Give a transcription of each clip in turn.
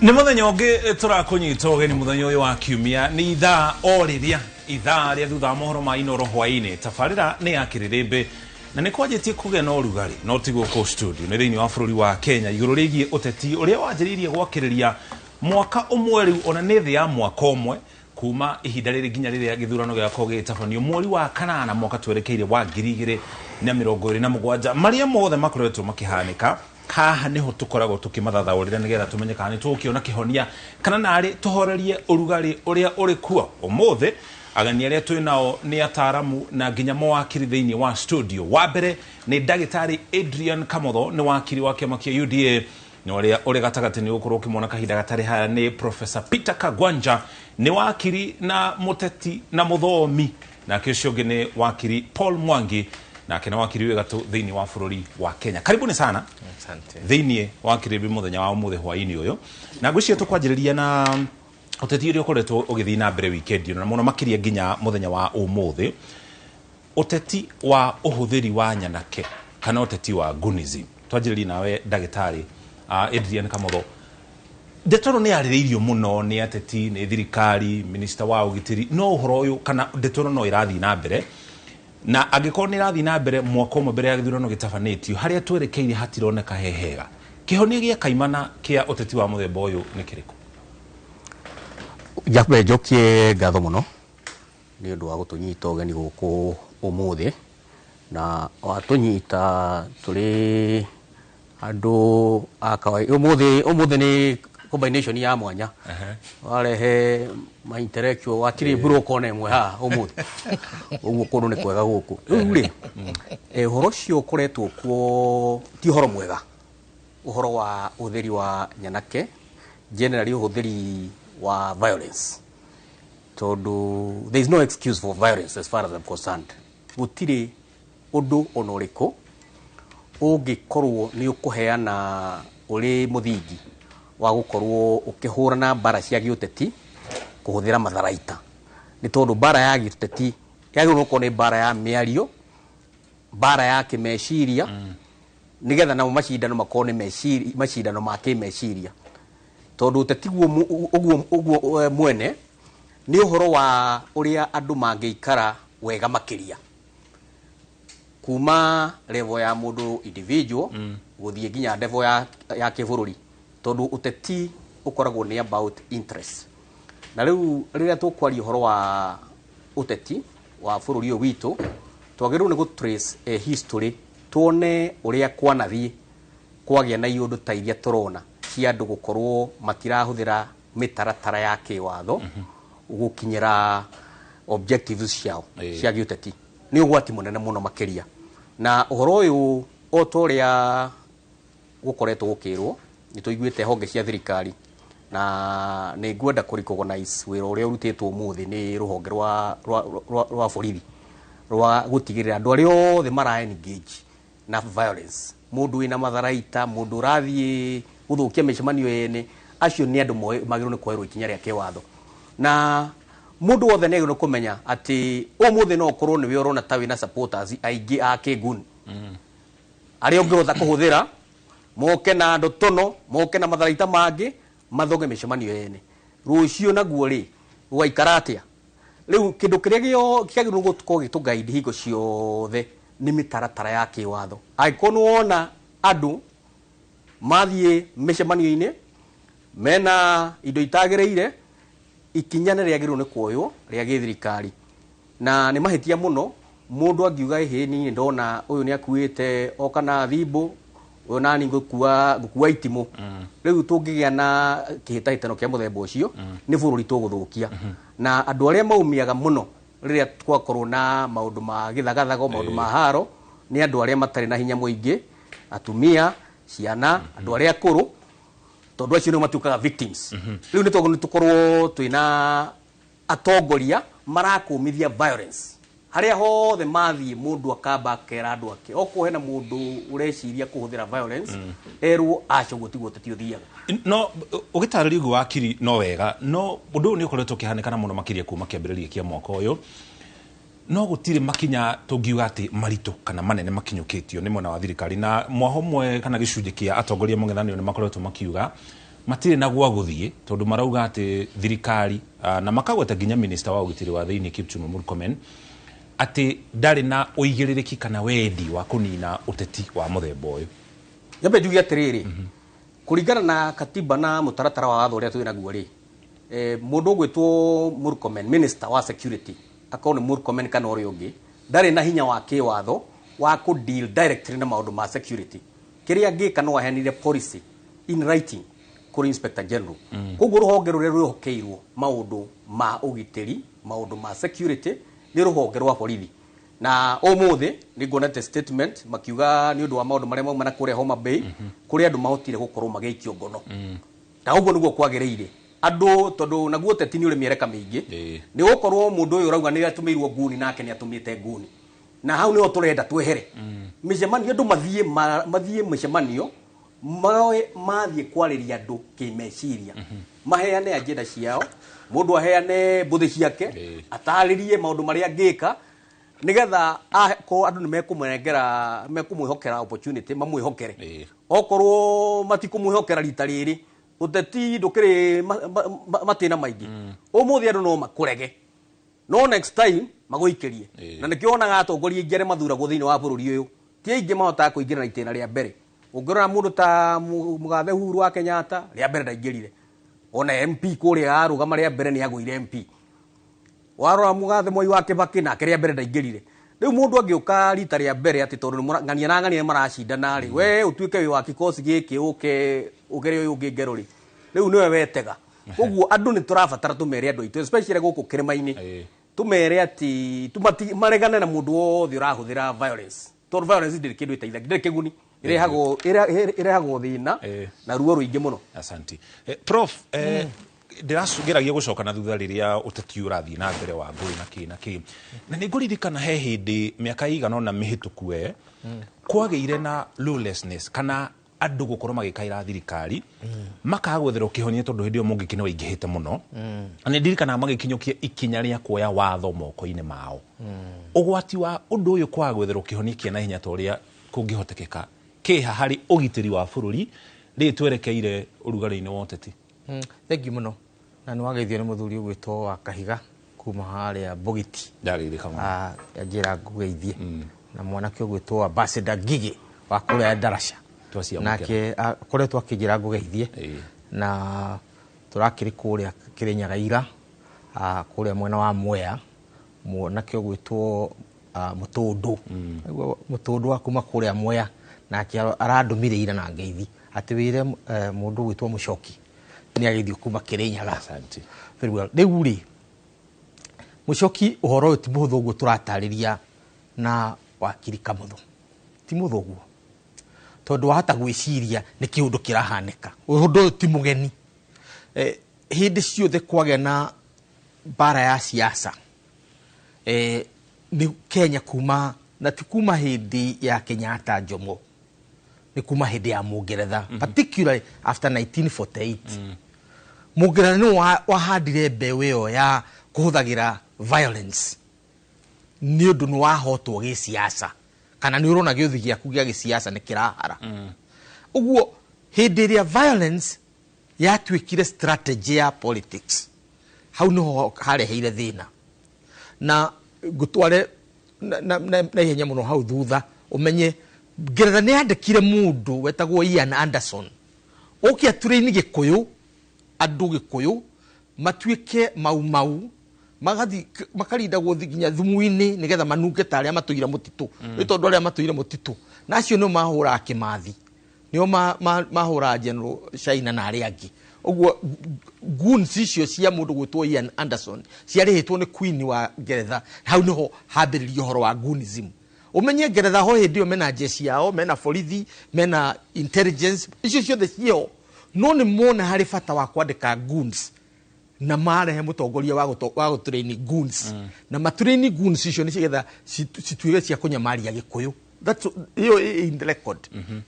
Nĩ mũthenya ũngĩ tũrakũnyita ũgeni, mũthenya ũyũ wa kiumia, nĩ ithaa o rĩrĩa ithaa rĩa thutha wa mohoro ma Inoro hwaĩ-inĩ. Tabarĩra nĩ ya Kĩrĩrĩmbĩ na nĩ kwanjĩtie kũgĩa na ũrugarĩ, no ti gũkũ studio, nĩ thĩinĩ wa bũrũri wa Kenya, igũrũ rĩgiĩ ũteti ũrĩa wanjĩrĩirie gwakĩrĩria mwaka ũmwe rĩu, ona nĩ thĩ ya mwaka ũmwe kuma ihinda rĩrĩ nginya rĩrĩa gĩthurano gĩgakorwo gĩgĩtabanio mweri wa kanana mwaka twerekeire wa 2027. Marĩa mothe makoretwo makĩhanĩka haha nĩho tũkoragwo tũkĩmathathaũrĩra nĩgetha tũmenye kana nĩ tũgũkĩona kĩhonia kana narĩ tũhorerie ũrugarĩ ũrĩa ũrĩ kuo. Ũmũthĩ ageni arĩa twĩ nao nĩ ataramu na nginya mawakiri thĩinĩ wa studio. Wa mbere nĩ ndagĩtarĩ Adrian Kamotho, nĩ wakiri wa kĩama kĩa UDA, na ũrĩa ũrĩ gatagatĩ nĩ ũgũkorwo ũkĩmwona kahinda gatarĩ haya nĩ Professor Peter Kagwanja, nĩ wakiri na mũteti na mũthomi. Nake ũcio ũngĩ nĩ wakiri Paul Mwangi, nake nĩ wakiri wĩ gatũ thĩinĩ wa bũrũri wa Kenya. Karibuni sana. Asante. Thĩinĩ wa Kĩrĩmbĩ mũthenya wa ũmũthĩ hwaĩ-inĩ ũyũ, na ngwĩciria tũkwanjĩrĩria na ũteti ũrĩa ũkoretwo ũgĩthiĩ na mbere weekend ĩno, na mũno makĩria nginya mũthenya wa ũmũthĩ, ũteti wa ũhũthĩri wa nyanake kana ũteti wa gunism. Twanjĩrĩrie nawe, ndagĩtarĩ Adrian Kamotho. Ndeto ĩno nĩ yarĩrĩirio mũno nĩ ateti, nĩ thirikari, minista wa ũgitĩri, no ũhoro ũyũ kana ndeto ĩno no ĩrathiĩ na mbere, na angĩkorwo nĩ ĩrathiĩ na mbere mwaka ũmwe mbere ya gĩthurano gĩtabanĩtio, harĩa twerekeire hatironeka he hega. Kĩhonia gĩa kaimana kĩa ũteti wa mũthemba ũyũ nĩ kĩrĩkũ? Njambe njokie ngatho mũno nĩ ũndũ wa gũtũnyita ũgeni gũkũ ũmũthĩ, na watũnyita tũrĩ andũ a kawaida. Ũmũthĩ nĩ combination ya mwanya warehe ma intellectual, watirĩ broker ona ĩmwe haha ũmũthĩ. Ũguo kũndũ nĩ kwega gũkũ. Rĩu rĩ, ũhoro ũcio ũkoretwo kuo ti ũhoro mwega, ũhoro wa ũhũthĩri wa nyanake, generally ũhũthĩri wa violence, tondũ there is no excuse for violence as far as I'm concerned. Gũtirĩ ũndũ ona ũrĩkũ ũngĩkorwo nĩ ũkũheana ũrĩ mũthingi wa gũkorwo ũkĩhũrana mbara cia gĩũteti kũhũthĩra matharaita, nĩ tondũ mbara ya gĩũteti yagĩrĩirwo gũkorwo nĩ mbara ya mĩario, mbara ya kĩmeciria, nĩgetha namo macindano makorwo nĩ macindano ma kĩmeciria, tondũ ũteti guo ũguo mwene nĩ ũhoro wa ũrĩa andũ mangĩikara wega makĩria, kuma level ya mũndũ individual gũthiĩ nginya level ya kĩbũrũri, tondũ ũteti ũkoragwo nĩ about interest. Na rĩu rĩrĩa tũkwaria ũhoro wa ũteti wa bũrũri ũyũ witũ, twagĩrĩirwo nĩ gũ trace a history, tuone ũrĩa kwanathiĩ kwagĩa na iũndũ ta iria tũrona cia andũ gũkorwo matirahũthĩra mĩtaratara ya kĩwatho gũkinyĩra objectives ciao cia gĩũteti. Nĩ ũgwati mũnene mũno makĩria, na ũhoro ũyũ, o ta ũrĩa gũkoretwo gũkĩrwo, nĩ tũiguĩte honge cia thirikari, na nĩ ngwenda kũ recognize wĩra ũrĩa ũrutĩtwo ũmũthĩ nĩ rũhonge rwa borithi rwa gũtigĩrĩra andũ arĩa othe mara engage na violence, mũndũ wĩna matharaita, mũndũ ũrathiĩ gũthũkia mĩcemanio ene, acio nĩ andũ magĩrĩirwo nĩ kuoerwo ikinya rĩa kĩwatho. Na mũndũ wothe nĩ agĩrĩirwo kũmenya atĩ ũmũthĩ no ũkorwo nĩwe ũrona ta wĩna supporters aingĩ a kĩnguni arĩa ũngĩhota kũhũthĩra moke na andũ tũno, moke na matharaita mangĩ, mathoge mĩcemanio ene. Rũciũ naguo rĩ, gũgaikara atĩa? Rĩu kĩndũ kĩrĩa kĩagĩrĩirwo gũkorwo gĩtũguide hingo ciothe nĩ mĩtaratara ya kĩwatho. Angĩkorwo nĩ wona andũ mathiĩ mĩcemanio-inĩ mena indo itagĩrĩire, ikinya nĩ rĩagĩrĩirwo nĩ kuoywo rĩa gĩthirikari. Na nĩ mahĩtia mũno mũndũ angiuga, "Ĩhĩ, niĩ ndona ũyũ nĩ akuĩte oka na thimbũ, ũyũ nani ngũkua itimũ." Rĩu tũngĩgĩa na kĩhĩtahĩtano kĩa mũthemba ũcio, nĩ bũrũri tũgũthũkia, na andũ arĩa maumĩaga mũno rĩrĩa twakorwo na maũndũ ma gĩthagathago, maũndũ ma haro, nĩ andũ arĩa matarĩ na hinya mũingĩ, atumia, ciana, andũ arĩa akũrũ, tondũ acio nĩo matuĩkaga victims. Rĩu nĩ twagĩrĩirwo tũkorwo twĩna atongoria marakũmithia violence harĩa hothe mathiĩ. Mũndũ akamba akera andũ ake, okorwo hena mũndũ ũreciria kũhũthĩra violence, erwo aca, ũguo tiguo ũteti ũthiaga. No ũgĩtarĩria ũguo, wakiri, no wega, no ũndũ ũyũ nĩ ũkoretwo ũkĩhanĩkana mũno makĩria kuma kĩambĩrĩria kĩa mwaka ũyũ, no gũtirĩ makinya tũngiuga atĩ maritũ kana manene makinyũkĩtio nĩ mwena wa thirikari. Na mwaho ũmwe kana gĩcunjĩ kĩa atongoria mũng'ethanĩro nĩ makoretwo makiuga Matirĩ na gwa gũthiĩ tondũ marauga atĩ thirikari na makagweta nginya minister wa ũgitĩri wa thĩinĩ Kipchumba Murkomen atĩ ndarĩ na ũigĩrĩrĩki kana wendi wa kũnina ũteti wa mũthemba ũyũ. Nyambe njuge atĩrĩrĩ, kũringana na katiba na mũtaratara wa watho ũrĩa twĩ naguo rĩ, mũndũ ũgwĩtwo Murkomen, minister wa security, akorwo nĩ Murkomen kana ũrĩa ũngĩ, ndarĩ na hinya wa kĩwatho wa kũ deal directly na maũndũ ma security. Kĩrĩa angĩka no aheanire policy in writing kũrĩ Inspector General. Koguo rũhonge rũrĩa rwĩhokeirwo maũndũ ma ũgitĩri, maũndũ ma security, nĩ rũhonge rwa borithi. Na ũmũthĩ nĩ nguonete statement makiuga nĩ ũndũ wa maũndũ marĩa mauma na kũrĩa Homa Bay, kũrĩa andũ mahotire gũkorwo magĩikio ngono. Na ũguo nĩguo kwagĩrĩire andũ, tondũ naguo ũteti nĩ ũrĩ mĩereka mĩingĩ. Nĩ gũkorwo mũndũ ũyũ ũrauga nĩ atũmĩirwo nguni, nake nĩ atũmĩte nguni, na hau nĩho tũrenda twehere mĩcemanio. Andũ mathiĩ mathiĩ mĩcemanio, maroe mathiĩ kwarĩria andũ kĩmeciria, maheane agenda ciao, mũndũ aheane mbũthĩ ciake, atarĩrie maũndũ marĩa angĩka nigetha akorwo andũ nĩ mekũmũnengera, mekũmwĩhokera opportunity, mamwĩhokere. Okorwo matikũmwĩhokera rita rĩrĩ, ũteti ndũkĩrĩ matĩna maingĩ. Ũmũthĩ andũ no makũrege, no next time magũikĩrie. Na nĩkĩo wonaga atongoria aingĩ arĩa mathuragwo thĩinĩ wa bũrũri ũyũ ti aingĩ mahotaga kũingĩra na itĩna rĩa mbere. Ũngĩrora mũndũ ta mũgathe Uhuru wa Kenyatta, rĩa mbere ndaingĩrire ona MP. Kũrĩa arũgama rĩa mbere nĩ agũire MP. Warora mũgathe Mwai wa Kibaki, nake rĩa mbere ndaingĩrire. Rĩu mũndũ angĩũka rita rĩa mbere atĩ tondũ nĩ ng'ania na ng'ania nĩ maracindana rĩ, we ũtuĩke wĩ wa kikosi gĩkĩ, ũke ũgere ũyũ ũngĩ ngero rĩ, rĩu nĩwe wetega. Koguo andũ nĩ tũrabatara tũmere andũ aitũ, especially gũkũ kĩrĩma-inĩ, tũmere atĩ maregane na mũndũ wothe ũrahũthĩra violence, tondũ violence ndĩrĩ kĩndũ ĩteithagia, ndĩrĩ kĩguni, ĩrehagwo thĩna na ruo rũingĩ mũno. Asante. Prof, ndĩrageragia gũcoka na thutha rĩrĩa ũteti ũrathiĩ na mbere wa ngũĩ na kĩ na kĩ, na nĩ ngũririkana he hĩndĩ mĩaka ĩigana ũna mĩhĩtũku we kwagĩire na lawlessness kana andũ gũkorwo magĩkaĩra thirikari makaga gwetherwo kĩhonia, tondũ hĩndĩ ĩyo mũngĩki nĩ waingĩhĩte mũno, na nĩ ndirikanaga magĩkinyũkia ikinya rĩa kuoya watho moko-inĩ mao. Ũgwati wa ũndũ ũyũ kwaga gwetherwo kĩhonia kĩa naihenya ta ũrĩa kũngĩhotekeka kĩha harĩ ũgitĩri wa bũrũri rĩĩ twerekeire ũrugarĩ-inĩ wa ũteti? Thank you mũno, na nĩ wageithio nĩ mũthuri ũgwĩtwo wa Kahiga kuma harĩa Mbũgiti. Ndageithĩka mũno. Anjĩra ngũgeithie na mwanake ũgwĩtwo Ambassador Ngigĩ wa kũrĩa Ndaraca. Twaciamũkĩra. Nake akoretwo akĩnjĩra ngũgeithie. Na tũrakĩrĩ kũrĩa Kĩrĩnyaga ira, kũrĩa mwena wa Mwea, mwanake ũgwĩtwo Mũtũndũ. Nĩguo Mũtũndũ wa kuma kũrĩa Mwea, nake arandũmire ira na ngeithi atĩ wĩre mũndũ ũgwĩtwo Mũcoki nĩ ageithio kuma Kĩrĩnyaga. Asante. Very well. Rĩu rĩ, Mũcoki, ũhoro ũyũ ti mũhũthũ ũguo tũratarĩria na wakiri Kamũthũ, ti mũhũthũ ũguo, tondũ wahota gwĩciria nĩ kĩũndũ kĩrahanĩka. Ũndũ ũyũ ti mũgeni. Hĩndĩ ciothe kwagĩa na mbara ya siasa nĩ Kenya, kuma na ti kuma hĩndĩ ya Kenyatta Jomo, nĩ kuma hĩndĩ ya Mũngeretha, particularly after 1948. Mũngeretha nĩ wahandire mbeũ ĩyo ya kũhũthagĩra violence nĩ ũndũ nĩ wahotwo gĩsiasa kana nĩ ũrona gĩũthi gĩaku gĩa gĩsiasa nĩ kĩrahara. Ũguo hĩndĩ ĩrĩa violence yatuĩkire strategy ya politics, hau nĩho hareheire thĩna. Na ngũtware na ihenya mũno hau thutha ũmenye Ngeretha nĩ yandĩkire mũndũ wetagwo Ian Anderson oke atũrĩini Gĩkũyũ, andũ Gĩkũyũ matuĩke mau mau, magathi makarindagwo nginya thumu-inĩ nĩgetha manunge ta arĩa matũire mũtitũ. Nĩ tondũ arĩa matũire mũtitũ na acio nĩo mahũraga Kĩmathi, nĩo mahũraga General China na arĩa angĩ. Ũguo goons icio cia mũndũ gwĩtwo Ian Anderson ciarĩhĩtwo nĩ Queen wa Ngeretha. Hau nĩho hambĩrĩria ũhoro wa goonism. Ũmenye Ngeretha ho hĩndĩ ĩyo mena jeshi yao, mena borithi, mena intelligence, icio ciothe ciĩho, no nĩ mona harĩ bata wa kwandĩka goons na marehe mũtongoria wa gũtrain goons, na matrain goons icio nĩ cigetha cituĩke cia kũnyamaria Gĩkũyũ. That's ĩyo ĩ in the record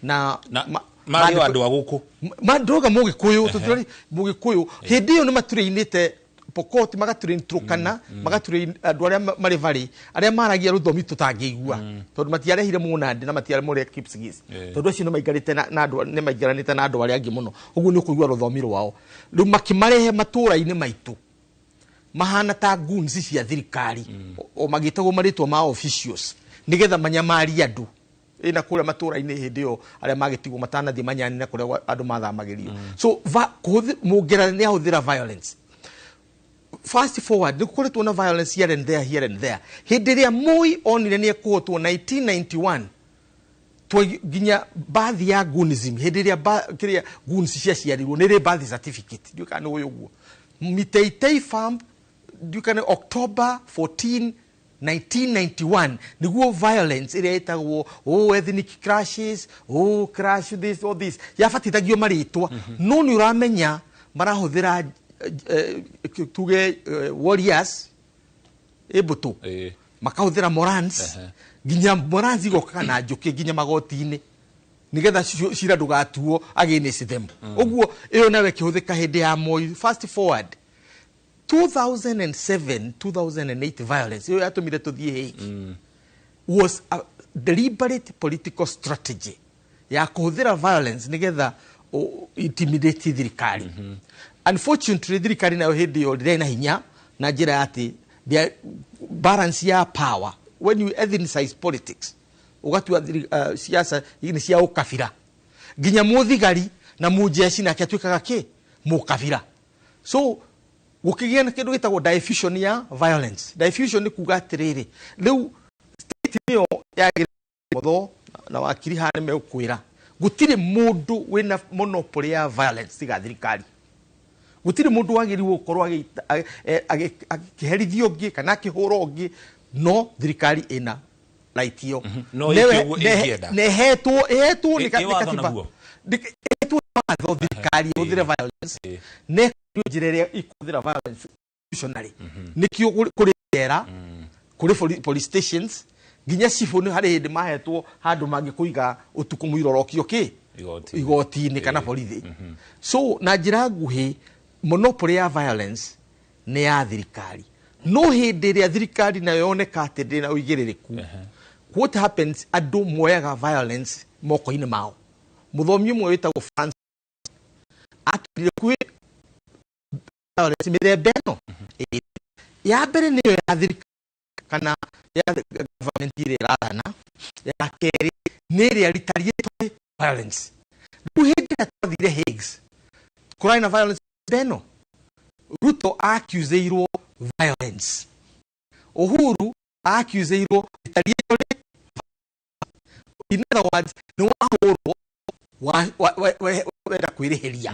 na Na marĩ o andũ a gũkũ. Mandoga Mũgĩkũyũ, tũtirari Mũgĩkũyũ hĩndĩ ĩyo nĩ matũrĩinĩte. Pokot, magatrain Turkana, magatrain andũ arĩa marĩ varĩ, arĩa maragia rũthiomi tũtangĩigua, tondũ matiarehire Mũnandĩ na matiarehire Kipsigis, tondũ acio nĩ maikarĩte na andũ, nĩ maikaranĩte na andũ arĩa angĩ mũno, ũguo nĩ ũkũigua rũthiomi rwao. Rĩu makĩmarehe matũũra-inĩ maitũ mahana ta goons cia thirikari, o magĩtagwo marĩtwa ma officials, nĩgetha manyamarie andũ ĩna kũrĩa matũũra-inĩ hĩndĩ ĩyo arĩa magĩtigwo matanathiĩ manyani na kũrĩa andũ mathamagĩrio. So Mũngeretha nĩ ahũthĩra violence. Fast forward, nĩ gũkoretwo na violence here and there, here and there. Hĩndĩ ĩrĩa Moi onire nĩ ekũhotwo 1991, nginya bathi ya goonism, hĩndĩ ĩrĩa kĩrĩa goons ciaciarirwo nĩ rĩ birth certificate, ndiũĩ kana nĩ ũĩ ũguo, Miteitei Farm, ndiũĩ kana October 14 1991 nĩguo violence ĩrĩa ĩtagwo oh ethnic clashes, oh crash this all this, yabatithagio marĩtwa. No nĩ ũramenya marahũthĩra tuge warriors ĩmbũtũ, makahũthĩra morans, nginya morans igokaga na njũkĩ nginya magoti-inĩ nigetha cira ndũgatuo against them. Ũguo ĩyo nayo ĩkĩhũthĩka hĩndĩ ya Moi. Fast forward 2007 2008, violence ĩyo yatũmire tũthiĩ Hague was a deliberate political strategy ya kũhũthĩra violence nigetha intimidate thirikari. Unfortunately, thirikari nayo hĩndĩ ĩyo ndĩrĩ na hinya na njĩra ya atĩ balance ya power. When you ethnicize politics, ũgatua siasa nĩ cia ũkabira, nginya mũthigari na mũjeshi nake atuĩkaga kĩ mũkabira. So gũkĩgĩa na kĩndũ gĩtagwo diffusion ya violence. Diffusion nĩ kuga atĩrĩrĩ, rĩu state nĩyo yagĩrĩire motho na wakiri haha nĩ megũkwĩra gũtirĩ mũndũ wĩna monopoly ya violence tiga thirikari. Gũtirĩ mũndũ wagĩrĩirwo gũkorwo akĩherithio ũngĩ kana akĩhũra ũngĩ, no thirikari ĩna right ĩyo. No ĩke ũguo ĩngĩenda. Na ĩhetwo nĩ Ĩ nĩ watho katiba. naguo? Ĩhetwo nĩ watho thirikari ĩhũthĩre violence, na ĩkũrio njĩra ĩrĩa ĩkũhũthĩra violence institutionally. Nĩkĩo kũrĩ njera, kũrĩ police stations, nginya cibũ nĩ harĩ hĩndĩ mahetwo handũ mangĩkũiga ũtukũ mũirorokio kĩ Igoti-inĩ. Igoti-inĩ kana borithi. So na njĩra nguhĩ, monopoly ya violence nĩ ya thirikari. No hĩndĩ ĩrĩa thirikari nayo yoneka atĩ ndĩna ũigĩrĩrĩku, what happens, andũ moyaga violence moko-inĩ mao. Mũthomi ũmwe wĩtagwo Francis atwĩrire kwĩ violence mĩthemba ĩno ĩrĩ. Ya mbere nĩyo ya thirikari kana ya government ĩrĩa ĩrathana. Ya kerĩ nĩ ĩrĩa retaliatory violence. Rĩu hĩndĩ ĩrĩa twathire Hague, kũrarĩ na violence ĩno. Ruto accusĩirwo violence, Uhuru accusĩirwo retaliatory. In other words, nĩ wahũrwo wenda kwĩrĩhĩria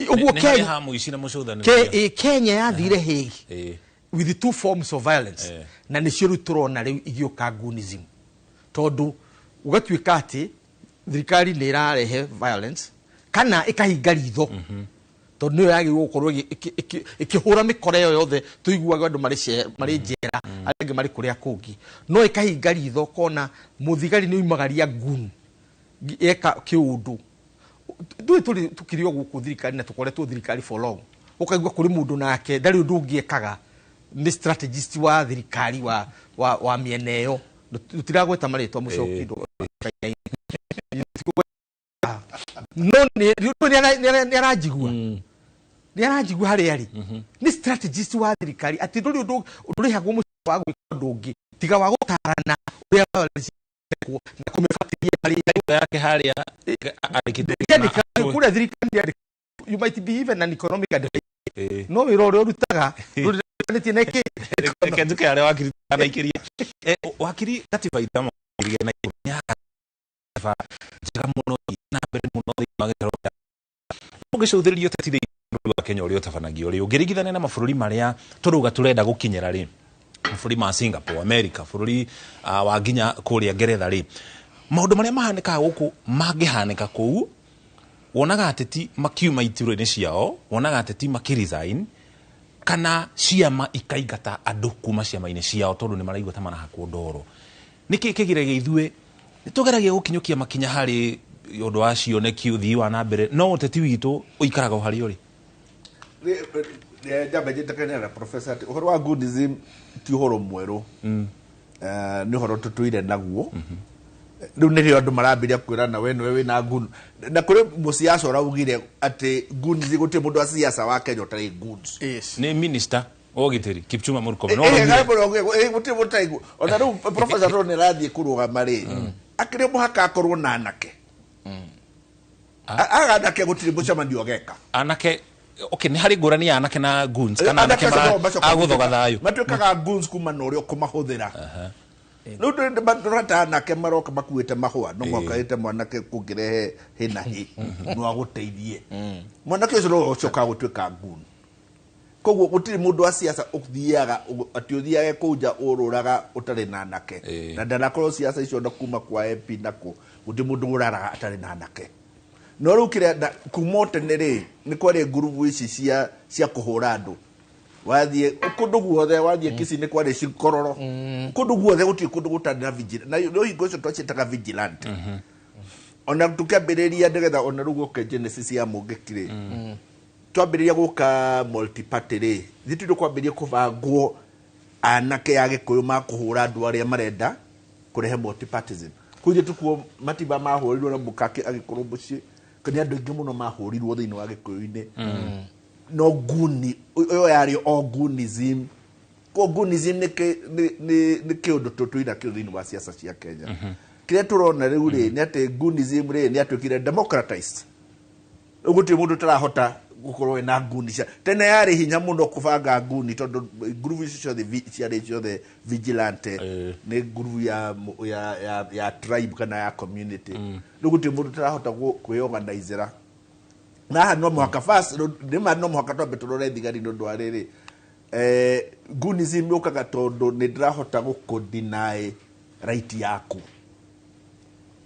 ũguo. Nĩ harĩ Kenya ha mũici na mũcũthanĩrĩria. Kenya yathire Hague with the two forms of violence, na nĩcio rĩu tũrona rĩu igĩũka goonism, tondũ ũgatuĩka atĩ thirikari nĩ ĩrarehe violence kana ĩkahinga ritho, tondũ nĩyo yagĩrĩirwo gũkorwo ĩkĩhũra mĩkora ĩyo yothe tũiguaga andũ marĩ njera, arĩa angĩ marĩ kũrĩa kũngĩ, no ĩkahinga ritho kona mũthigari nĩ oimagaria gun eka kĩũndũ. Ndũĩ tũrĩ tũkĩrĩ o gũkũ thirikari na tũkoretwo thirikari for long, ũkaigua kũrĩ mũndũ nake ndarĩ ũndũ ũngĩ ekaga, nĩ strategist wa thirikari wa mĩena ĩyo. Tũtiragweta marĩtwa, mũcoki, no nĩ aranjigua harĩa arĩ, nĩ strategist wa thirikari, atĩ ndũrĩ ũndũ ndũrĩhagwo mũcara wa gwĩka ũndũ ũngĩ tiga wa gũtarana ũrĩa violence ĩrekwo na kũmĩbatithia marĩ Yake harĩa andĩkĩtwo. Ndĩandĩka kũrĩa thirikari ndĩandĩka. You might be even an economic advisor, no wĩra ũrĩa ũrutaga ndũrĩranĩtie na kĩ. Reke njuke harĩa wakiri anaikĩria. Wakiri katiba ithamo na ikũmi ya katiba njega mũno na mbere mũno thĩinĩ wa gĩtarũ kĩa ũngĩcũthĩrĩria ũteti thĩinĩ wa bũrũri wa Kenya ũrĩa ũtabanagio rĩ, ũngĩringithania na mabũrũri marĩa tũrauga tũrenda gũkinyĩra rĩ, mabũrũri ma Singapore, America, bũrũri wa nginya kũrĩa Ngeretha rĩ, maũndũ marĩa mahanĩkaga gũkũ mangĩhanĩka kũu, wonaga ateti makiuma iturwa-inĩ ciao, wonaga ateti makĩresign, kana ciama ikaingata andũ kuma ciama-inĩ ciao tondũ nĩ maraigua ta marahakwo ndoro. Nĩkĩ kĩgiragia ithuĩ nĩ tũgeragia gũkinyũkia makinya harĩ ũndũ wa cioneki, ũthii wa na mbere, no ũteti witũ ũikaraga o harĩa ũrĩ? Njambe njĩtĩkania na professor atĩ ũhoro wa Goonism ti ũhoro mwerũ. Nĩ ũhoro tũtũire naguo. Rĩu nĩrĩo andũ marambĩrĩria kwĩrana we nĩwe wĩna goon. Na kũrĩ mũciaca ũraugire atĩ goons, gũtirĩ mũndũ wa siasa wa Kenya ũtarĩ goons. Yes. Nĩ minister wa ũgitĩri Kipchumba Murkomen. No Eh, araugire. gũtirĩ mũndũ ũtarĩ goon. Ona rĩu professor tondũ nĩ arathiĩ kũrũgama rĩ, akĩrĩ mũhaka akorwo na anake. Aga anake gũtirĩ mũcemanio ageka. Anake, okay, nĩ harĩ ngũrani ya anake na goons kana anake agũthoga thayũ? Matuĩkaga goons kuma na ũrĩa ũkũmahũthĩra. Rĩu ndũrata anake maroka makuĩte mahũa, no mũhaka ĩte mwanake kũngĩrehe hĩ na hĩ no agũteithie. Mwanake ũcio no ũcokaga gũtuĩka goon. Koguo gũtirĩ mũndũ wa siasa ũthiaga atĩ ũthiage kũu nja ũrũraga ũtarĩ na anake. Na ndanakorwo siasa icio na kuma kwa MP na kũ, gũtirĩ mũndũ ũraraga atarĩ na anake. No rĩu kĩrĩa kuma o tene rĩ, nĩ kwarĩ ngurubu ici cia kũhũra andũ. Wathiĩ kũndũ guothe, wathiĩ Kisii nĩ kwarĩ cikororo. Kũndũ guothe gũtirĩ kũndũ gũtarĩ na vigilante. Na no hingo icio twaciĩtaga vigilante. Ona tũkĩambĩrĩria nĩgetha ona rĩu gũke genesis ya Mũngĩki rĩ, twambĩrĩria gũka multi-party rĩ, ithuĩ tũrĩ kwambĩrĩria kũbangwo anake a Gĩkũyũ makũhũra andũ arĩa marenda kũrehe multi-partyism. Kũu ithuĩ tũkuo Matiba mahũrirwo na Mũkake agĩkorwo mũciĩ, nĩ andũ aingĩ mũno mahũrirwo thĩinĩ wa Gĩkũyũ-inĩ. No nguni ĩyo yarĩ o goonism. Ko goonism nĩ kĩũndũ tũtũire nakĩo thĩinĩ wa siasa cia Kenya. Kĩrĩa tũrona rĩu rĩ, nĩ atĩ goonism rĩ, nĩ yatuĩkire democratized. Rĩu gũtirĩ mũndũ ũtarahota gũkorwo ena nguni cia tene. Yarĩ hinya mũno kũbanga nguni tondũ ngurubu icio ciothe ciarĩ ciothe vigilante, nĩ ngurubu ya tribe kana ya community. Rĩu gũtirĩ mũndũ ũtarahota kwĩorganizera. Na haha no mũhaka first, nĩma no mũhaka twambe tũrore thigari nĩ ũndũ wa rĩrĩ, goonism yũkaga tondũ nĩ ndĩrahota gũkũ-deny right yaku.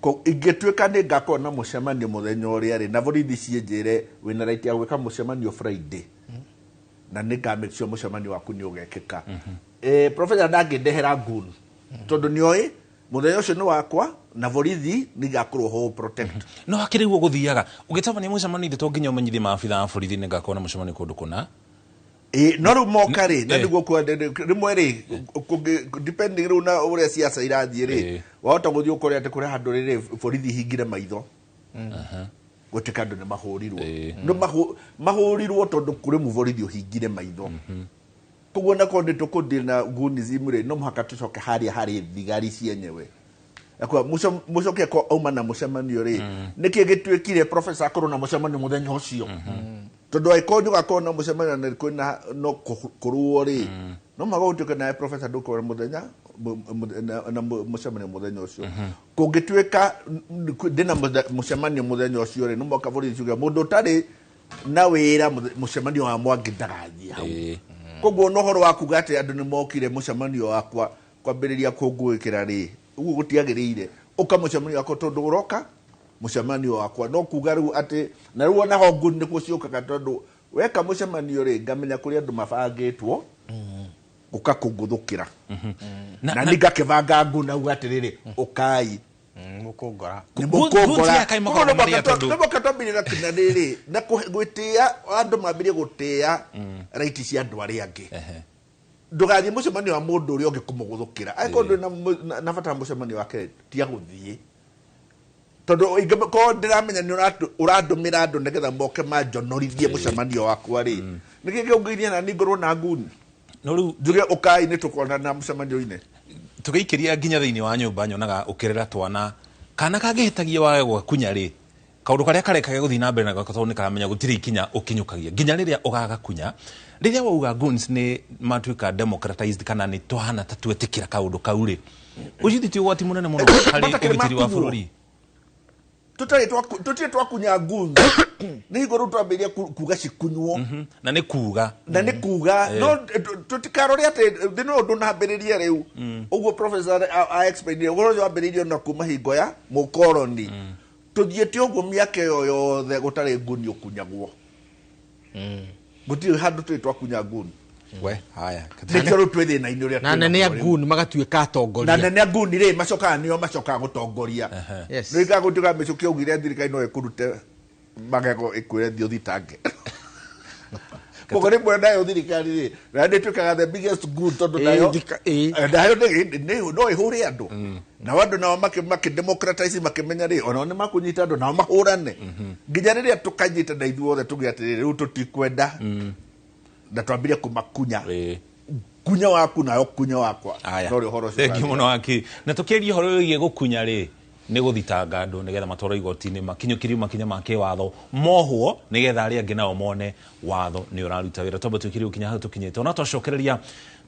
Ingĩtuĩka nĩ ngakorwo na mũcemanio mũthenya ũrĩa rĩ, na borithi ciĩnjĩre wĩna right ya gwĩka mũcemanio Friday, na nĩ nga make sure mũcemanio waku nĩ ũgekĩka, professor ndangĩndehera goon tondũ nĩoĩ mũthenya ũcio nĩ wakwa na borithi nĩ igakorwo ho protect. No hakĩrĩ guo gũthiaga ũgĩtabania mũcemanio, ithe to nginya ũmenyithie maabitha a borithi nĩ ngakorwo na mũcemanio kũndũ kũna? Ĩ, no rĩu moka rĩ, na nĩguo rĩmwe rĩ, depending rĩu na ũrĩa siasa irathiĩ rĩ, wahota gũthiĩ ũkore atĩ kũrĩ handũ rĩrĩ borithi hingire maitho gũtuĩka andũ nĩ mahũrirwo. No mahũrirwo tondũ kũrĩ mũborithi ũhingire maitho. Koguo nakorwo nĩ tũkũdeal na goonism rĩ, no mũhaka tũcoke harĩa harĩ thigari cienyewe. Akwa mũcoke ko auma na mũcemanio rĩ, nĩkĩ gĩtuĩkire professor akorwo na mũcemanio mũthenya ũcio? Tondũ angĩkorwo nĩ ũgakorwo na mũcemanio na kwĩna no kũrũo rĩ, no mũhaka gũtuĩke nawe professor ndũkorwo na mũthenya na mũcemanio mũthenya ũcio. Kũngĩtuĩka ndĩna mũcemanio mũthenya ũcio rĩ, no mũhaka borithi ciuge mũndũ ũtarĩ na wĩra mũcemanio wa Mwangi ndagathiĩ hau. Koguo no ũhoro wa kuga atĩ andũ nĩ mokire mũcemanio wakwa kwambĩrĩria kũngũĩkĩra rĩ, ũguo gũtiagĩrĩire. Ũka mũcemanio wakwa tondũ ũroka mũcemanio wakwa, no kuga rĩu atĩ na rĩu ona ho nguni nĩkuo ciũkaga, tondũ weka mũcemanio rĩ, ngamenya kũrĩ andũ mabangĩtwo gũka kũngũthũkĩra na nĩ ngakĩbanga ngu nauga atĩrĩrĩ, ũkai. Mũkũngora. Nĩ Guns mũkũngora. ya kaĩ makoragwo marĩ atĩ No mũhaka twambĩrĩrie na kĩna rĩrĩ na gwĩtĩĩa, andũ mambĩrĩrie gũtĩĩa right cia andũ arĩa angĩ. Ndũgathiĩ mũcemanio wa mũndũ ũrĩa ũngĩ kũmũgũthũkĩra. Angĩkorwo ndũrĩ na bata wa mũcemanio wake, tiga gũthiĩ, tondũ ingĩkorwo ndĩramenya nĩ ũrandũmĩra andũ nĩgetha moke manjonorithie mũcemanio wakwa rĩ, nĩkĩ kĩũngĩirie na niĩ ngorwo na nguni No rĩu njuge ũkai nĩ tũkonana mũcemanio-inĩ? Tũgĩikĩria nginya thĩinĩ wa nyũmba, nyonaga ũkĩrera twana, kana kangĩhĩtagia wage gwakunya rĩ, kaũndũ karĩa karekage gũthiĩ na mbere nako tondũ nĩ karamenya gũtirĩ ikinya ũkinyũkagia nginya rĩrĩa ũgagakunya. Rĩrĩa wauga goons nĩ matuĩka democratized kana nĩ twahana ta twetĩkĩra kaũndũ kau rĩ, ũcio ti ũgwati mũnene mũno harĩ Matakĩrĩ ũgitĩri wa makunywo. bũrũri? Tũtirĩ twakunya goons, nĩ hingo rĩu twambĩrĩria kuga cikunywo. Na nĩ kuga. Na nĩ kuga no tũtikarore atĩ thĩna ũyũ ndũnambĩrĩria rĩu ũguo professor a explain ũhoro ũcio wambĩrĩirio na kuma hingo ya mũkoroni. Tũthiĩte ũguo mĩaka ĩyo yothe gũtarĩ nguni ũkunyagwo, gũtirĩ handũ tũrĩ twakunya nguni. We haya. Nĩkĩo rĩu twĩ thĩna-inĩ ũrĩa Na anene a twĩnaguo rĩu. nguni magatuĩka Na atongoria. anene a nguni rĩ, macokaga nĩo macokaga gũtongoria. Nĩ gũtuĩka mĩcũkĩ augire thirikari no ĩkũrute magego ĩkwĩre thiĩ ũthitange. Koguo rĩmwe nayo thirikari rĩ nayo nĩ ĩtuĩkaga the biggest good tondũ nayo nayo no ĩhũre andũ, nao andũ nao makĩ democratize, makĩmenya rĩ onao nĩ makũnyita andũ nao mahũrane nginya rĩrĩa tũkanyita na ithuothe tuge atĩrĩrĩ, rĩu tũtikwenda na twambirie kũmakunya. Kunya waku nayo kunya wakwa. No rĩ ũhoro ũcio. Thengiũ mũno waki. Na tũkĩaria ũhoro wĩgiĩ gũkunya rĩ, nĩ gũthitanga andũ nĩgetha matwarwo igoti-inĩ, makinyũkĩrio makinya ma kĩwatho, mohwo nĩgetha arĩa angĩ nao mone watho nĩ ũraruta wĩra. Twamba twĩkĩrie gũkinya hau tũkinyĩte, ona twacokereria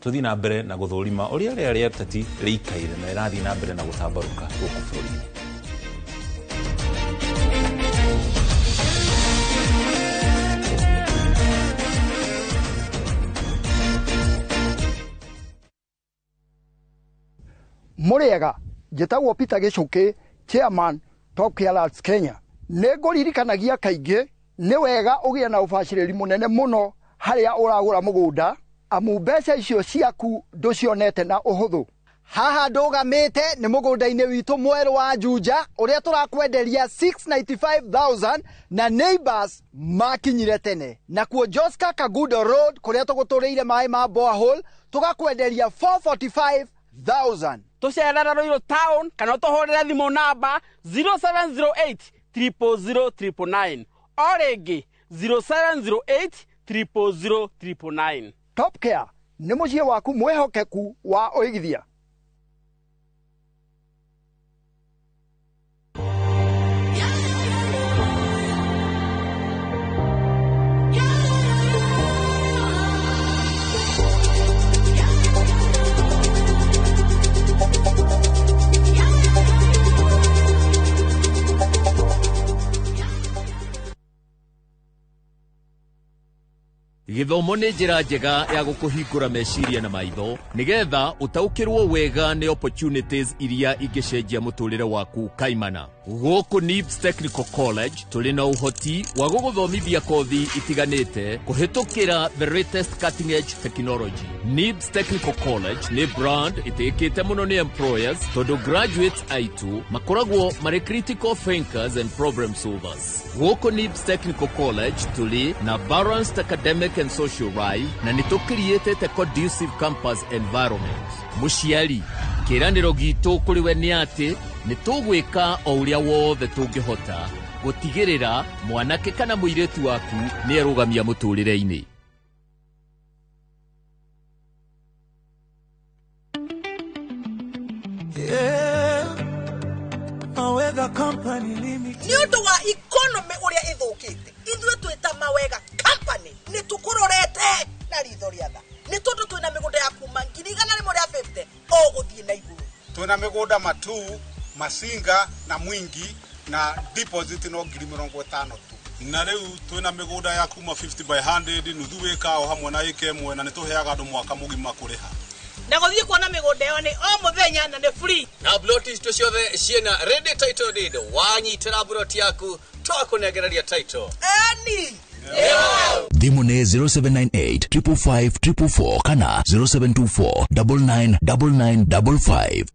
tũthiĩ na mbere na gũthũrima ũrĩa rĩera rĩa ũteti rĩikaire na rĩrathiĩ na mbere na gũtambarũka gũkũ bũrũri-inĩ. Mũrĩega, njĩtagwo Peter Gĩcũkĩ, chairman Top Care Kenya. Nĩ ngũririkanagia kaingĩ nĩ wega ũgĩe na ũbacĩrĩri mũnene mũno harĩa ũragũra mũgũnda, amu mbeca icio ciaku ndũcionete na ũhũthũ. Haha ndũgamĩte nĩ mũgũnda-inĩ witũ mwerũ wa Juja ũrĩa tũrakwenderia 695,000 na neighbors makinyire tene. Nakuo Joska Kagudo Road kũrĩa tũgũtũrĩire maĩ ma borehole tũgakwenderia 445,000. Tũcerere Ruiru town kana ũtũhũrĩre thimũ namba 0708 000 999, o rĩngĩ 0708 000 999. Top Care nĩ mũciĩ waku mwĩhokeku wa ũigithia. Gĩthomo nĩ njĩra njega ya gũkũhingũra meciria na maitho nĩgetha ũtaũkĩrwo wega nĩ opportunities iria ingĩcenjia mũtũrĩre waku kaimana. Gũkũ NIBS Technical College tũrĩ na ũhoti wa gũgũthomithia kothi itiganĩte kũhĩtũkĩra the latest cutting edge technology. NIBS Technical College nĩ brand ĩtĩkĩte mũno nĩ employers tondũ graduates aitũ makoragwo marĩ critical thinkers and problem solvers. Gũkũ NIBS Technical College tũrĩ na balanced academic and social life na nĩ tũkiriĩtĩte conducive campus environment. Mũciari, kĩĩranĩro gitũ kũrĩ we nĩ atĩ nĩ tũgwĩka o ũrĩa wothe tũngĩhota gũtigĩrĩra mwanake kana mũirĩtu waku nĩ erũgamia mũtũrĩre-inĩ. Nĩ ũndũ wa economy ũrĩa ĩthũkĩte, ithuĩ twĩta Mawega Company nĩ tũkũrorete na ritho rĩa tha, nĩ tondũ twĩna mĩgũnda ya kuma 150,000 o gũthiĩ na igũrũ. Twĩna mĩgũnda Matuu, Masinga na Mwingi na deposit no 50,000 tu. Na rĩu twĩna mĩgũnda ya kuma 50 by 100, nuthu ĩka o hamwe na ĩka ĩmwe, na nĩ tũheaga andũ mwaka mũgima kũrĩha. Na gũthiĩ kuona mĩgũnda ĩyo nĩ o mũthenya na nĩ free. Na bloti citũ ciothe ciĩna ready title deed. Wanyitĩra bloti yaku twakũnengereria title. Eni Thimũ nĩ 0798 555 444 kana 0724 999955.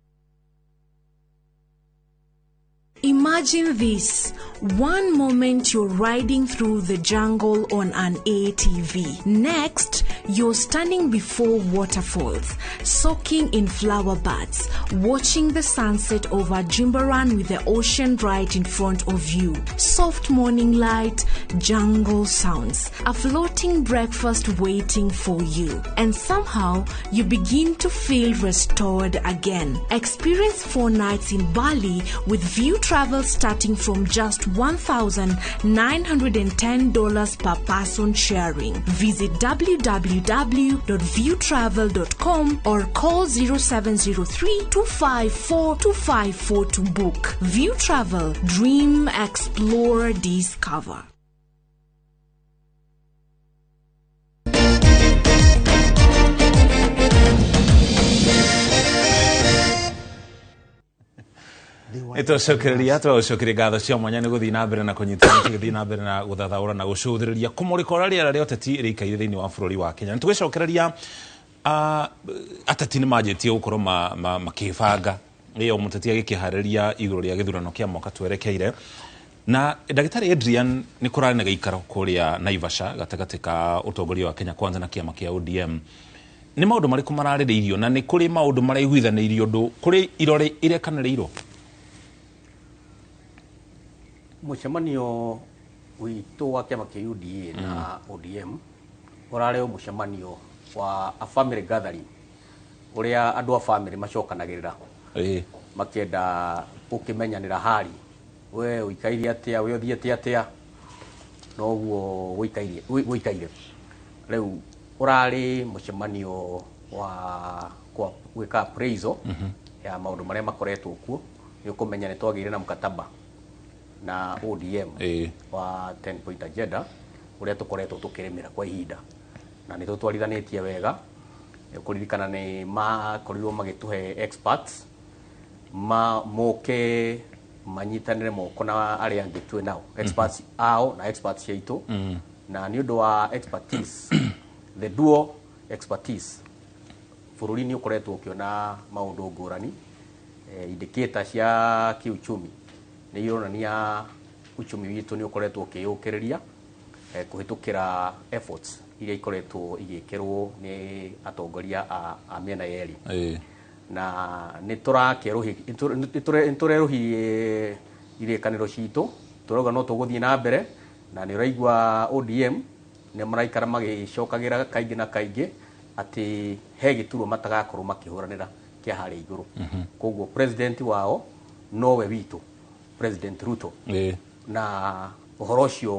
Imagine this. One moment you're riding through the jungle on an ATV. Next, you're standing before waterfalls, soaking in flower buds, watching the sunset over Jimbaran with the ocean right in front of you. Soft morning light, jungle sounds, a floating breakfast waiting for you. And somehow, you begin to feel restored again. Experience 4 nights in Bali with View Travel starting from just $1,910 per person sharing. Visit www.viewtravel.com or call 0703 254 254 to book. View Travel. Dream, explore, discover. Nĩtwacokereria twagũcokeria ngatho cia mwanya nĩ gũthiĩ na mbere na kũnyitana tũgĩthiĩ na mbere na gũthathaũra na gũcũthĩrĩria kũmũrĩka ũrĩa rĩera rĩa ũteti rĩikaire thĩinĩ wa bũrũri wa Kenya. Nĩtũgĩcokereria ateti nĩ manjĩtie gũkorwo makĩbanga ĩyo mũteti agĩkĩharĩria igũrũ rĩa gĩthurano kĩa mwaka twerekeire. Na ndagĩtarĩ Adrian, nĩ kũrarĩ na gĩikaro kũrĩa Naivasha gatagatĩ ka ũtongoria wa Kenya Kwanza na kĩama kĩa ODM. Nĩ maũndũ marĩkũ mararĩrĩirio, na nĩ kũrĩ maũndũ maraiguithanĩirio, ũndũ kũrĩ irore irekanĩrĩirwo? Mũcemanio witũ wa kĩama kĩa UDA na ODM ũrarĩ o mũcemanio wa a family gathering, ũrĩa andũ a family macokanagĩrĩra makĩenda gũkĩmenyanĩra hali, we ũikaire atĩa, we ũthiĩte atĩa, noguo gũikaire. Rĩu ũrarĩ mũcemanio wa gwĩka appraisal ya maũndũ marĩa makoretwo kuo. Nĩ ũkũmenya nĩ twagĩire na mkataba na ODM wa 10 point agenda, ũrĩa tũkoretwo tũkĩrĩmĩra kwa ihinda, na nĩ tũtwarithanĩtie wega. Nĩ ũkũririkana nĩ makorirwo magĩtũhe experts ma moke manyitanĩre moko na arĩa angĩ twĩ nao, experts ao na experts ciaitũ. Na nĩ ũndũ wa expertise, the dual expertise, bũrũri nĩ ũkoretwo ũkĩona maũndũ ngũrani. Indicator cia kiuchumi nĩ ironania uchumi witũ nĩ ũkoretwo ũkĩyũkĩrĩria kũhĩtũkĩra efforts iria ikoretwo igĩkĩrwo nĩ atongoria a mĩena yerĩ. Na nĩ tũrerũhirie irĩkanĩro citũ, tũrauga no tũgũthiĩ na mbere. Na nĩ ũraigua ODM nĩ maraikara magĩcokagĩra kaingĩ na kaingĩ atĩ he gĩturwa matagakorwo makĩhũranĩra kĩa harĩa igũrũ. Koguo president wao nowe witũ President Ruto. Na ũhoro ũcio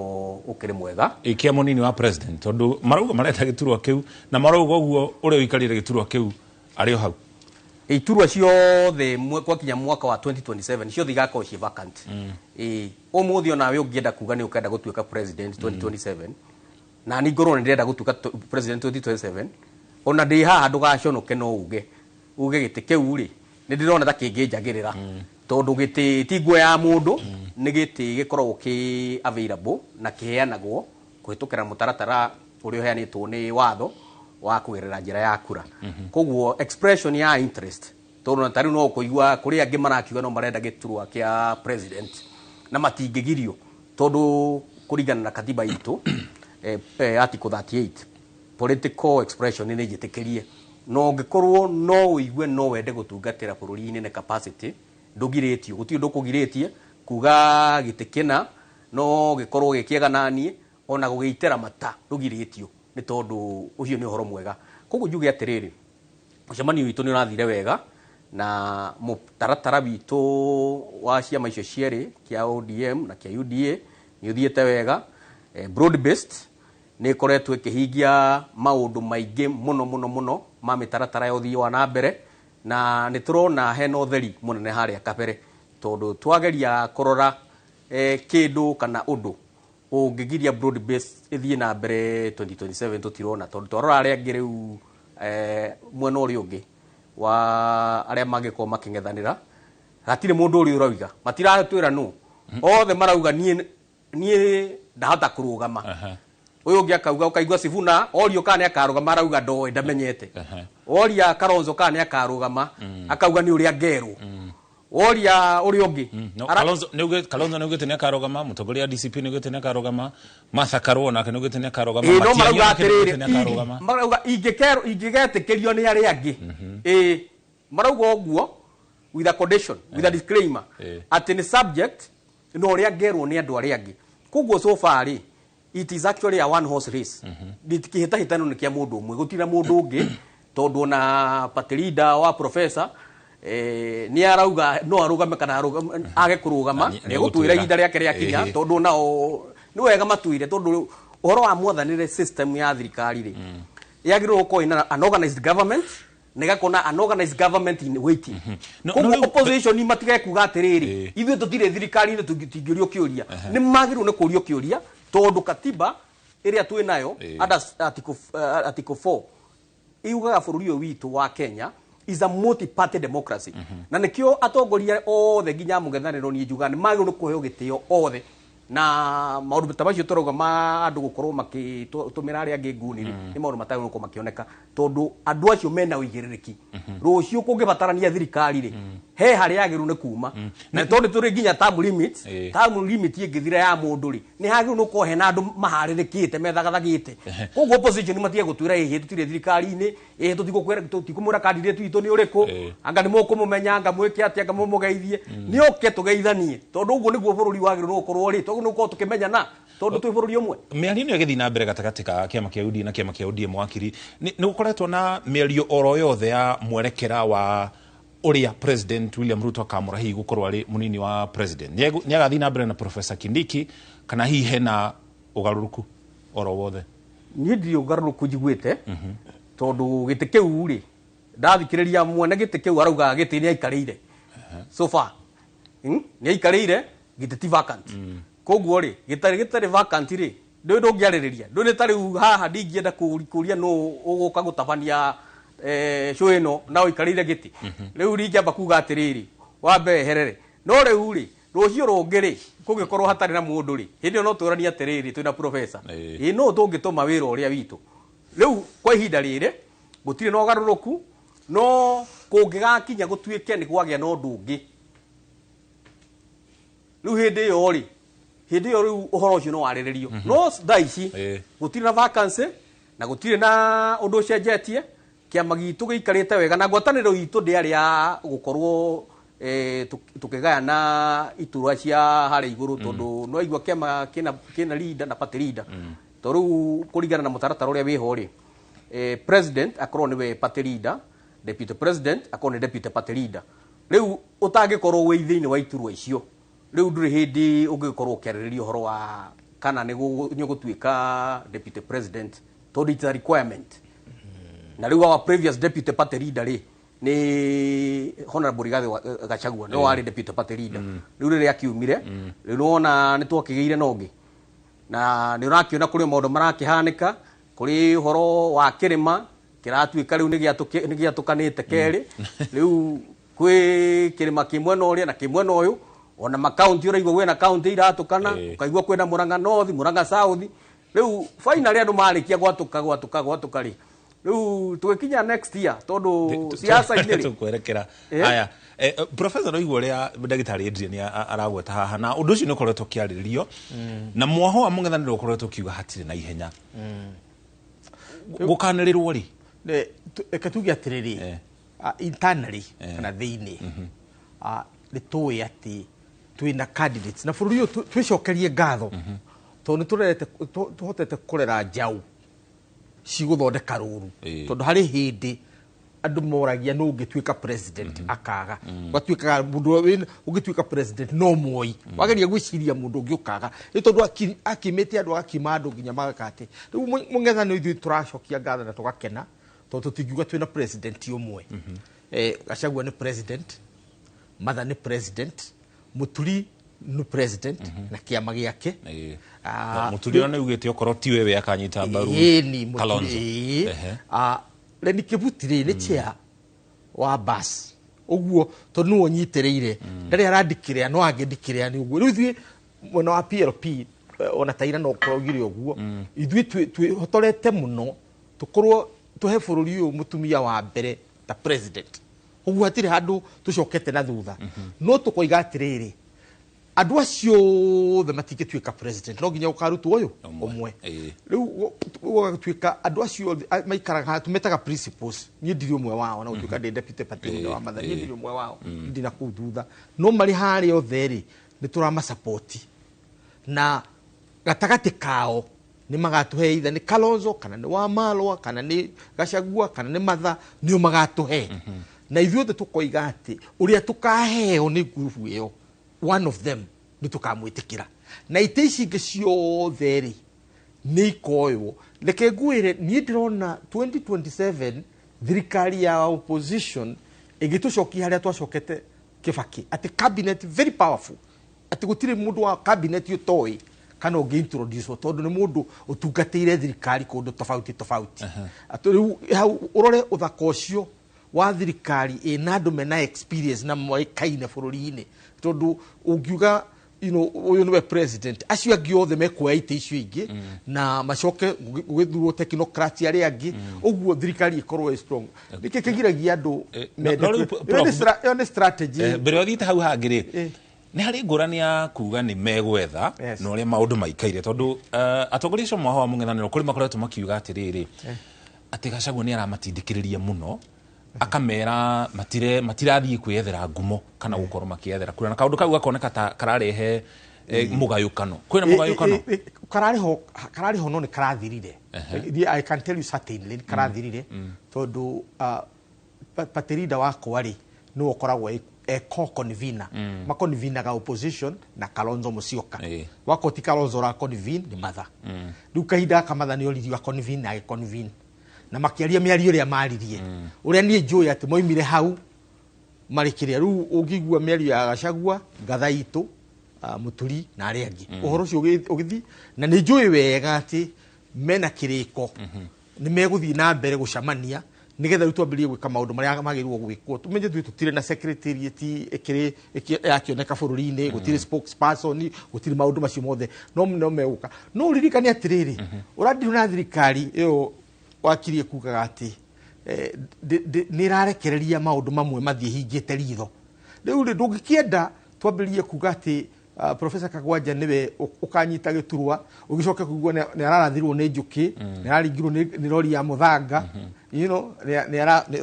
ũkĩrĩ mwega. Ĩ, kĩa mũnini wa president, tondũ marauga marenda gĩturwa kĩu, na marauga ũguo ũrĩa ũikarĩire gĩturwa kĩu arĩ o hau. Iturwa ciothe gwakinya mwaka wa 2027 ciothe igakorwo ciĩ vacant. Ĩ, ũmũthĩ onawe ũngĩenda kuga nĩ ũkenda gũtuĩka president 2027, na ni ngorwo nĩ ndĩrenda gũtuĩka president 2027, ona ndĩ haha ndũgaconoke, no uge gĩtĩ kĩu rĩ, nĩ ndĩrona ta kĩngĩnjagĩrĩra, tondũ gĩtĩ ti nguo ya mũndũ, nĩ gĩtĩ gĩkoragwo kĩ available na kĩheanagwo kũhĩtũkĩra mũtaratara ũrĩa ũheanĩtwo nĩ watho wa kũgerera njĩra ya kura. Koguo expression ya interest, tondũ na tarĩu no ũkũigua kũrĩ angĩ marakiuga no marenda gĩturwa kĩa president, na matingĩgirio, tondũ kũringana na katiba itũ, article 38, political expression nĩ njĩtĩkĩrie. No ũngĩkorwo no ũigue no wende gũtungatĩra bũrũri-inĩ na capacity, ndũgirĩtio, gũtirĩ ũndũ ũkũgirĩtie kuga gĩtĩ kĩna no gĩkorwo gĩ kĩega naniĩ, ona gũgĩitĩra mata ndũgirĩtio, nĩ tondũ ũcio nĩ ũhoro mwega. Koguo njuge atĩrĩrĩ, mũcemanio witũ nĩ ũrathire wega, na mũtaratara witũ wa ciama icio cierĩ, kĩa ODM na kĩa UDA, nĩ ũthiĩte wega. Broad based nĩ ĩkoretwo ĩkĩhingia maũndũ maingĩ mũno mũno mũno ma mĩtaratara ya ũthii wa na mbere, na nĩ tũrona hena ũtheri mũnene harĩa kabere, tondũ twageria kũrora kĩndũ kana ũndũ ũngĩgiria broad based ĩthiĩ na mbere 2027 tũtirona, tondũ twarora arĩa angĩ rĩu, mwena ũrĩa ũngĩ wa arĩa mangĩkorwo makĩng'ethanĩra, hatirĩ mũndũ ũrĩa ũrauga, matiratwĩra nũ, othe marauga niĩ ndahota kũrũgama. Ũyũ ũngĩ akauga, ũkaigua Sifuna orio kana nĩ akarũgama, arauga ndoĩ, ndamenyete. Oria Kalonzo kana nĩ akarũgama, akauga nĩ ũrĩa ngerwo. Oria ũrĩa ũngĩ. No, Kalonzo nĩ augĩte nĩ akarũgama, mũtongoria wa DCP nĩ augĩte nĩ akarũgama, Martha Karua nake nĩ augĩte nĩ akarũgama. Ĩĩ, no Matiang'i marauga nake nĩ augĩte atĩrĩrĩ, nĩ akarũgama. Marauga ingĩkerwo ingĩgetĩkĩrio nĩ arĩa angĩ. Ĩĩ, marauga ũguo with a condition, with a disclaimer, atĩ nĩ subject na ũrĩa ngerwo nĩ andũ arĩa angĩ. Koguo so far rĩ, it is actually a one horse race. Kĩhĩtahĩtano nĩ kĩa mũndũ ũmwe, gũtirĩ na mũndũ ũngĩ, tondũ ona party leader wa professor nĩ arauga no arũgame kana age kũrũgama. Nĩ nĩ egũtwĩra egũtwĩra. Ihinda rĩake rĩakinya. Tondũ nao nĩ wega matwĩre, tondũ ũhoro wa mwathanĩre, system ya thirikari rĩ, yagĩrĩirwo gũkorwo ĩna an organized government na ĩgakorwo na an organized government in waiting. No, Koguo no, rĩu- opposition matige kuga atĩrĩrĩ, ithuĩ tũtirĩ thirikari-inĩ, tũtingĩũrio kĩũria. Nĩ magĩrĩirwo nĩ kũũrio kĩũria, tondũ katiba ĩrĩa twĩ nayo under article 4 iugaga bũrũri ũyũ witũ wa Kenya is a multi-party democracy, na nĩkĩo atongoria othe nginya mũng'ethanĩro niĩ njugaga nĩ magĩrĩirwo nĩ kũheo gĩtĩo othe. Na maũndũ ta macio tũrauga ma andũ gũkorwo makĩtũmĩra arĩa angĩ nguni rĩ, nĩ maũndũ matagĩrĩirwo gũkorwo makĩoneka, tondũ andũ acio mena ũigĩrĩrĩki. Rũciũ kũngĩbatarania thirikari rĩ, He harĩa agĩrĩirwo nĩ kuma, na tondũ tũrĩ nginya term limit, term limit ĩngĩthira ya mũndũ rĩ, nĩ hagĩrĩirwo nĩ gũkorwo hena andũ maharĩrĩkĩte methagathagĩte. Koguo opposition matige gũtwĩra ĩhĩ tũtirĩ thirikari-inĩ, ĩhĩ tũtigũkwĩra, tũtikũmwĩra candidate witũ nĩ ũrĩkũ, anga nĩ mũkũmũmenya, anga mwĩke atĩa, anga mũmũgeithie. Nĩ oke tũgeithanie, tondũ ũguo nĩguo bũrũri wagĩrĩirwo nĩ gũkorwo rĩ, tondũ nĩ gũkorwo tũkĩmenyana, tondũ twĩ bũrũri ũmwe. Mĩario ĩno ĩgĩthiĩ na mbere gatagatĩ ka kĩama kĩa UDA na kĩama kĩa ODM, wakiri, nĩ gũkoretwo na mĩario oro yothe ya mwerekera wa ũrĩa President William Ruto akamũra hihi gũkorwo arĩ mũnini wa president? Nĩ agathiĩ na mbere na Professor Kindiki, kana hihi hena ũgarũrũku oro wothe? Niĩ ndirĩ ũgarũrũku njiguĩte, tondũ gĩtĩ kĩu rĩ, ndathikĩrĩria mwene gĩtĩ kĩu arauga gĩtĩ nĩ aikarĩire so far. Nĩ aikarĩire gĩtĩ, ti vacant. Koguo rĩ, gĩtarĩ vacant rĩ, ndũĩ ndũngĩarĩrĩria, ndũĩ nĩ ta rĩu haha ndingĩenda kũria nũ ũgũka gũtabania show ĩno na ũikarĩire gĩtĩ. Rĩu ringĩamba kuga atĩrĩrĩ, wambe weherere. No rĩu rĩ, rũciũ rũngĩ rĩ, kũngĩkorwo hatarĩ na mũndũ rĩ, hĩndĩ ĩyo no tũranie atĩrĩrĩ, twĩna professor, ĩ no tũngĩtũma wĩra ũrĩa witũ. Rĩu kwa ihinda rĩrĩ gũtirĩ na ũgarũrũku, no kũngĩgakinya gũtuĩke nĩ kwagĩa na ũndũ ũngĩ rĩu, hĩndĩ ĩyo rĩ, hĩndĩ ĩyo rĩu ũhoro ũcio no warĩrĩrio. No thaa ici gũtirĩ na vacancy na gũtirĩ na ũndũ ũcenjetie. Kĩama gitũ gĩikarĩte wega, na ngwatanĩro itũ ndĩarĩ ya gũkorwo tũkĩgayana iturwa cia harĩa igũrũ, tondũ no igua kĩama kĩna leader na party leader. To rĩu kũringana na mũtaratara ũrĩa wĩho rĩ, president akorwo nĩwe party leader, deputy president akorwo nĩ deputy party leader. Rĩu ũtangĩkorwo wĩ thĩinĩ wa iturwa icio, rĩu ndũrĩ hĩndĩ ũngĩkorwo ũkĩarĩrĩria ũhoro wa kana nĩ ũgũtuĩka deputy president, tondũ it's a requirement. Na rĩu our previous deputy party leader rĩ, nĩ Honorable Rigathi Gachagua, nĩwe warĩ deputy party leader. Rĩu rĩrĩa akiumire, rĩu nĩwona nĩ twakĩgĩire na ũngĩ, na nĩ ũrakĩona kũrĩ maũndũ marakĩhanĩka, kũrĩ ũhoro wa kĩrĩma kĩratuĩka rĩu nĩ gĩatũkanĩte kerĩ. Rĩu kwĩ kĩrĩma kĩ mwena ũrĩa na kĩ mwena ũyũ, ona makaunti ũraigua kwĩna kaunti iratũkana, ũkaigua kwĩna Murang'a North, Murang'a South. Rĩu finally andũ marĩkia gwatũka gwatũka gwatũka rĩ, rĩu tũgĩkinya next year, tondũ siasa-inĩ rĩ Tũkwerekera. Aya, professor, no igua ũrĩa ndagĩtarĩ Adrian aragweta haha, na ũndũ ũcio nĩ ũkoretwo ũkĩarĩrĩrio na mwaho wa mũng'ethanĩro ũkoretwo ũkiuga hatirĩ na ihenya gũkanĩrĩrwo rĩ. Reke tuge atĩrĩrĩ, internally kana thĩinĩ, nĩ tũĩ atĩ twĩna candidates, na bũrũri ũyũ twĩcokerie ngatho tondũ nĩ tũrerete tũhotete kũrera njaũ cigũthondeka rũru, tondũ harĩ hĩndĩ andũ moragia nũ ũngĩtuĩka president, akaga gwatuĩkaga mũndũ ũngĩtuĩka president no Moi. Wageria gwĩciria mũndũ ũngĩ ũkaga, nĩ tondũ akimĩte andũ, agakima andũ nginya magaka atĩ rĩu mũng'ethanĩro ithuĩ tũracokia ngatho na tũgakena, tondũ tũtingiuga twĩna president ũmwe. Gachagua nĩ president, Martha nĩ president, Mũturi nĩ president na kĩama gĩake. Mũturi ona nĩ ugĩte okorwo ti wewe akanyita mbaru Ĩni Mũturi. Kalonzo. Ĩĩ. Leni Kibuti rĩ, nĩ chair wa bus ũguo, tondũ nĩwe ũnyitĩrĩire, ndarĩ arandikĩrĩa no angĩndikĩrĩa nĩ ũguo. Rĩu ithuĩ mwena wa PLP, ona taira no kũraugire ũguo, ithuĩ twĩhotorete mũno tũkorwo tũhe bũrũri ũyũ mũtumia wa mbere ta president. Ũguo hatirĩ handũ tũcokete na thutha. No tũkoiga atĩrĩrĩ, andũ acio othe matingĩtuĩka president, no nginya ũkarutwo ũyũ ũmwe. Rĩu gũgatuĩka andũ acio othe maikaraga haha, tũmetaga principles. Niĩ ndirĩ ũmwe wao, na gũtuĩka ndĩ deputy party leader wa Mathare, niĩ ndirĩ ũmwe wao, ndĩ na kũu thutha, no marĩ harĩa othe rĩ, nĩ tũramasupport, na gatagatĩ kao nĩ magatũhe, either nĩ Kalonzo kana nĩ Wamalwa kana nĩ Gachagua kana nĩ Martha, nĩo magatũhe. Na ithuothe tũkoiga atĩ ũrĩa tũkaheo nĩ ngurubu ĩyo, one of them, nĩ tũkamwĩtĩkĩra, na itĩ ici ingĩ ciothe rĩ, nĩ ikoywo. Reke ngwĩre, niĩ ndĩrona 2027 thirikari ya opposition ĩgĩtũcokia harĩa twacokete Kibaki, atĩ cabinet very powerful, atĩ gũtirĩ mũndũ wa cabinet ũtoĩ kana ũngĩ introduce, tondũ nĩ mũndũ ũtungatĩire thirikari kũndũ tofauti tofauti. Atĩ rĩu hau ũrore ũthaka ũcio wa thirikari ĩna andũ mena experience na moĩkaine bũrũri-inĩ, tondũ ũngiuga Ũyũ nĩwe president, acio angĩ othe mekuoya itĩ icio ingĩ na macoke gũgĩthurwo technocrats arĩa angĩ, ũguo thirikari ĩkorwo ĩ strong. Nĩkĩ kĩgiragia andũ mende No rĩu ĩyo nĩ ĩyo nĩ strategy. Mbere ũthiĩte hau hangĩ rĩ, nĩ harĩ ngũrani ya kuga nĩ megwetha na ũrĩa maũndũ maikaire, tondũ atongoria acio mwaho wa mũng'ethanĩro kũrĩ makoretwo makiuga atĩrĩrĩ, atĩ Gachagua nĩ aramatindĩkĩrĩria mũno, akamera matirathiĩ kwĩyethera ngumo kana gũkorwo makĩethera kura, na kaũndũ kau gakoneka ta kararehe mũgayũkano. Kwĩna mũgayũkano? Kararĩ kararĩ ho, no nĩ karathirire. I can tell you certainly nĩ karathirire, tondũ party leader wakwa rĩ, nĩwe ũkoragwo e co-convener. Maconvenaga opposition na Kalonzo Musyoka. Wako ti Kalonzo ũra convene, nĩ Martha. Rĩu kahinda gaka Martha nĩ oririo aconvene na agĩconvene na makĩaria mĩario ĩrĩa maririe, ũrĩa niĩ njũĩ atĩ moimire hau marĩ kĩrĩa. Rĩu ũngĩigua mĩario ya Gachagua, ngatha itũ, Mũturi na arĩa angĩ, ũhoro ũcio ũgĩthiĩ, na nĩ njũĩ wega atĩ mena kĩrĩko nĩ megũthiĩ na mbere gũcemania nĩgetha rĩu twambĩrĩrie gwĩka maũndũ marĩa magĩrĩirwo gwĩkwo. Tũmenye ithuĩ tũtirĩ na secretariat ĩkĩrĩ yakĩoneka bũrũri-inĩ, gũtirĩ spokesperson, gũtirĩ maũndũ macio mothe, no megũka. No ũririkane atĩrĩrĩ, ũrandirwo na thirikari ĩyo wakirie kugaga atĩ nĩ ĩrarekereria maũndũ mamwe mathiĩ hingĩte ritho. Rĩu rĩ, ndũngĩkĩenda twambĩrĩrie kuga atĩ Professor Kagwanja nĩwe ũkanyita gĩturwa, ũgĩcoke kũigua nĩ ararathirwo nĩ njũkĩ, nĩ araringirwo nĩ rori ya mũthanga, nĩ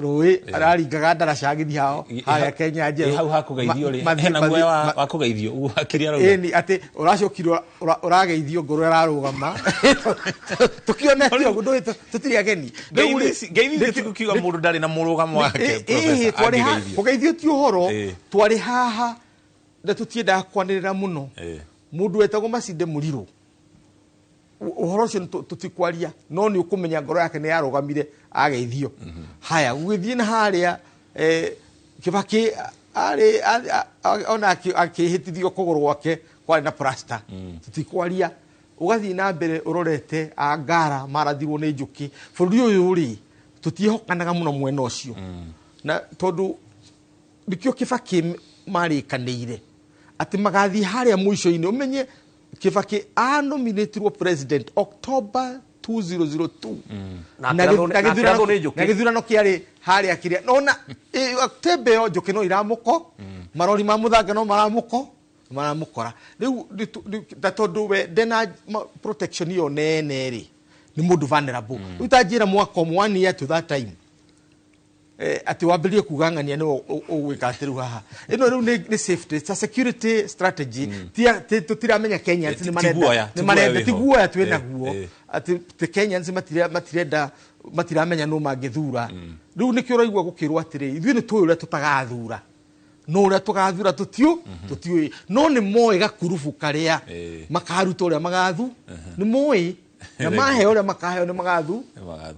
rũĩ araringaga ndaraca agĩthiĩ hao harĩa Kenya Njerũ. Hau hakũgeithio rĩ, hena guoya wa kũgeithio ũguo hakiri arauga. Ĩni atĩ ũracokire ũrageithio ngoro ĩrarũgama, tũkĩonete ũguo ndũĩ tũtirĩ ageni. Rĩu rĩ, Ngeithi ti kukiuga mũndũ ndarĩ na mũrũgamo wake, Professor, twarĩ angĩgeithio. Kũgeithio ti ũhoro. Twarĩ haha na tũtiendaga kwanĩrĩra mũno. Mũndũ wetagwo Macinde Mũrirũ, ũhoro ũcio tũtikwaria, no nĩ ũkũmenya ngoro yake nĩ yarũgamire ageithio. Haya, gũgĩthiĩ na harĩa Kibaki arĩ ona akĩhĩtithio kũgũrũ gwake kwarĩ na plaster, tũtikwaria. Ũgathiĩ na mbere ũrorete Angara marathirwo nĩ njũkĩ. Bũrũri ũyũ rĩ, tũtiĩhokanaga mũno mwena ũcio, na tondũ nĩkĩo Kibaki marĩkanĩire atĩ magathiĩ harĩa mũico-inĩ. Ũmenye Kibaki anominatirwo president October 2002. Na akĩrathwo nĩ njũkĩ. Na gĩthurano kĩarĩ harĩa kĩrĩa nona October ĩyo, njũkĩ no iramũko, marori ma mũthanga no maramũko maramũkora. Rĩu ta tondũ we ndena protection ĩyo nene rĩ, nĩ mũndũ vulnerable. Rĩu ta njĩra mwaka ũmwe, one year to that time, atĩ wambĩrĩrie kuga ng'ania nĩwe ũgwĩka atĩ rĩu haha ĩno rĩu nĩ safety, it's a security strategy. Tũtiramenya Kenyans nĩ Ti marenda guoya, nĩ ti guoya marenda wĩho. Ti guoya twĩ naguo atĩ the Kenyans matirenda, matiramenya nũ mangĩthura. Rĩu nĩkĩo ũraigua gũkĩrwo atĩrĩ, ithuĩ nĩ tũĩ ũrĩa tũtagathura, no ũrĩa tũgathura tũtiũĩ, no nĩ moĩ gakurubu karĩa makaruta ũrĩa magathu, nĩ moĩ na maheo ũrĩa makaheo nĩ magathu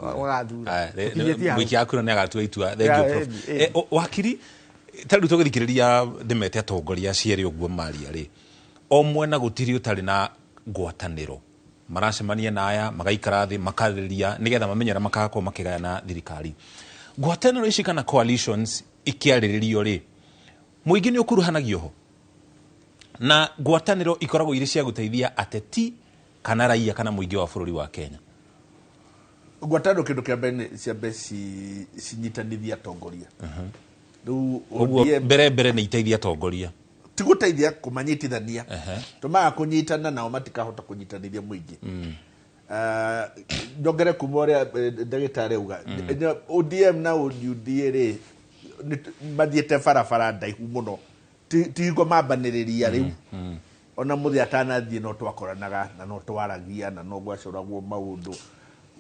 magathura. Aya, Tũkinyĩtie hau. Mũikia wa kura nĩ agatua itua. Thank Yeah, you, Prof. Wakiri, ta rĩu tũgĩthikĩrĩria ndĩmete atongoria acio erĩ ũguo maria rĩ, o mwena gũtirĩ ũtarĩ na ngwatanĩro, maracemania na aya magaikara thĩ makarĩrĩria nĩgetha mamenye ũrĩa makakorwo makĩgayana thirikari. Ngwatanĩro ici kana coalitions ikĩarĩrĩrio rĩ, mũingĩ nĩ ũkuruhanagio ho, na ngwatanĩro ikoragwo irĩ cia gũteithia ateti kana raia kana mũingĩ wa bũrũri wa Kenya? Ngwatanĩro, kĩndũ kĩa mbere nĩ ciambe cinyitanithie atongoria. Rĩu Ũguo ODM mbere nĩ iteithia atongoria? Ti gũteithia, kũmanyitithania. Tũmaga kũnyitana nao matikahota kũnyitanithia mũingĩ. Nyongere kuma ũrĩa ndagĩtarĩ auga, ODM na UDA rĩ, mathiĩte barabara ndaihu mũno. Ti hingo mambanĩrĩria rĩu, ona mũthĩ atanathiĩ no twakoranaga na no twaragia na no gwacoragwo maũndũ.